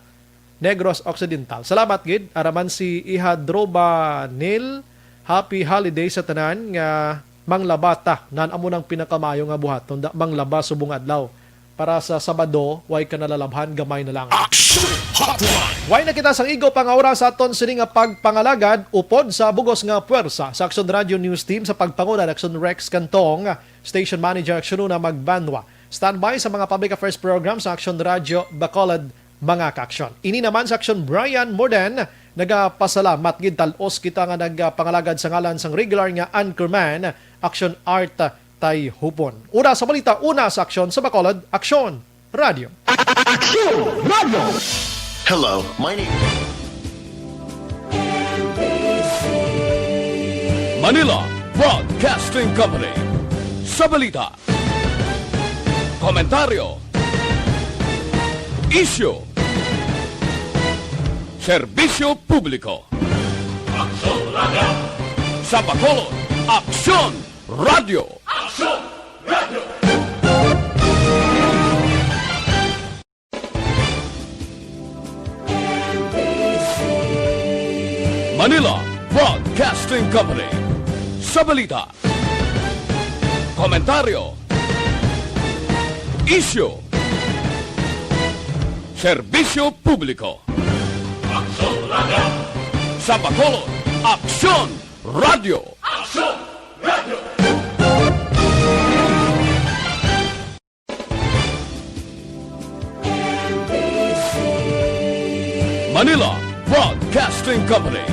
Negros Occidental. Salamat gid, araman si Iha Droba Nil. Happy holiday sa tanan nga manglaba ta. Nan amo nang pinakamayo nga buhaton, da, manglaba subong adlaw. Para sa Sabado, way ka nalalabhan, gamay na lang. Action Hotline! Way na kita sang igo pa nga oras sa aton sini nga pagpangalagad, upod sa bugos nga puwersa sa Action Radio News Team sa pagpanguna ni Action Rex Cantong, Station Manager Action Una Magbanwa. Standby sa mga public affairs program sa Action Radio Bacolod, mga ka-aksyon. Ini naman sa aksyon, Brian Morden, nagapasalamat gid, tal-os kita nga nagpangalagad sa ngalan sang regular nga anchorman, aksyon Art Tayhupon. Una sa balita, una sa aksyon sa Bacolod, Aksyon Radio. Aksyon Radio! Hello, my name Manila Broadcasting Company. Sa balita, komentaryo, isyu, serbisyo publiko. Aksyon Radio. Sa Bacolod, Aksyon Radio. Aksyon Radio. Manila Broadcasting Company. Sa balita, komentaryo, isyu, serbisyo publiko. Aksyon Radio. Sa Bacolod, Aksyon Radio. Aksyon Radio. Manila Broadcasting Company.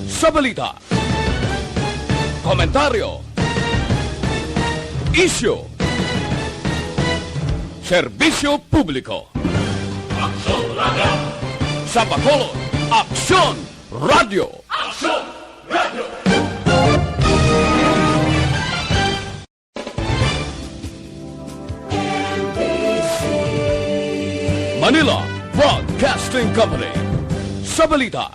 Sa balita, komentaryo, isyu, serbisyo publiko. Aksyon Radio. Sa Bacolod, Aksyon Radio. Aksyon Radio. Manila Broadcasting Company. Sa balita,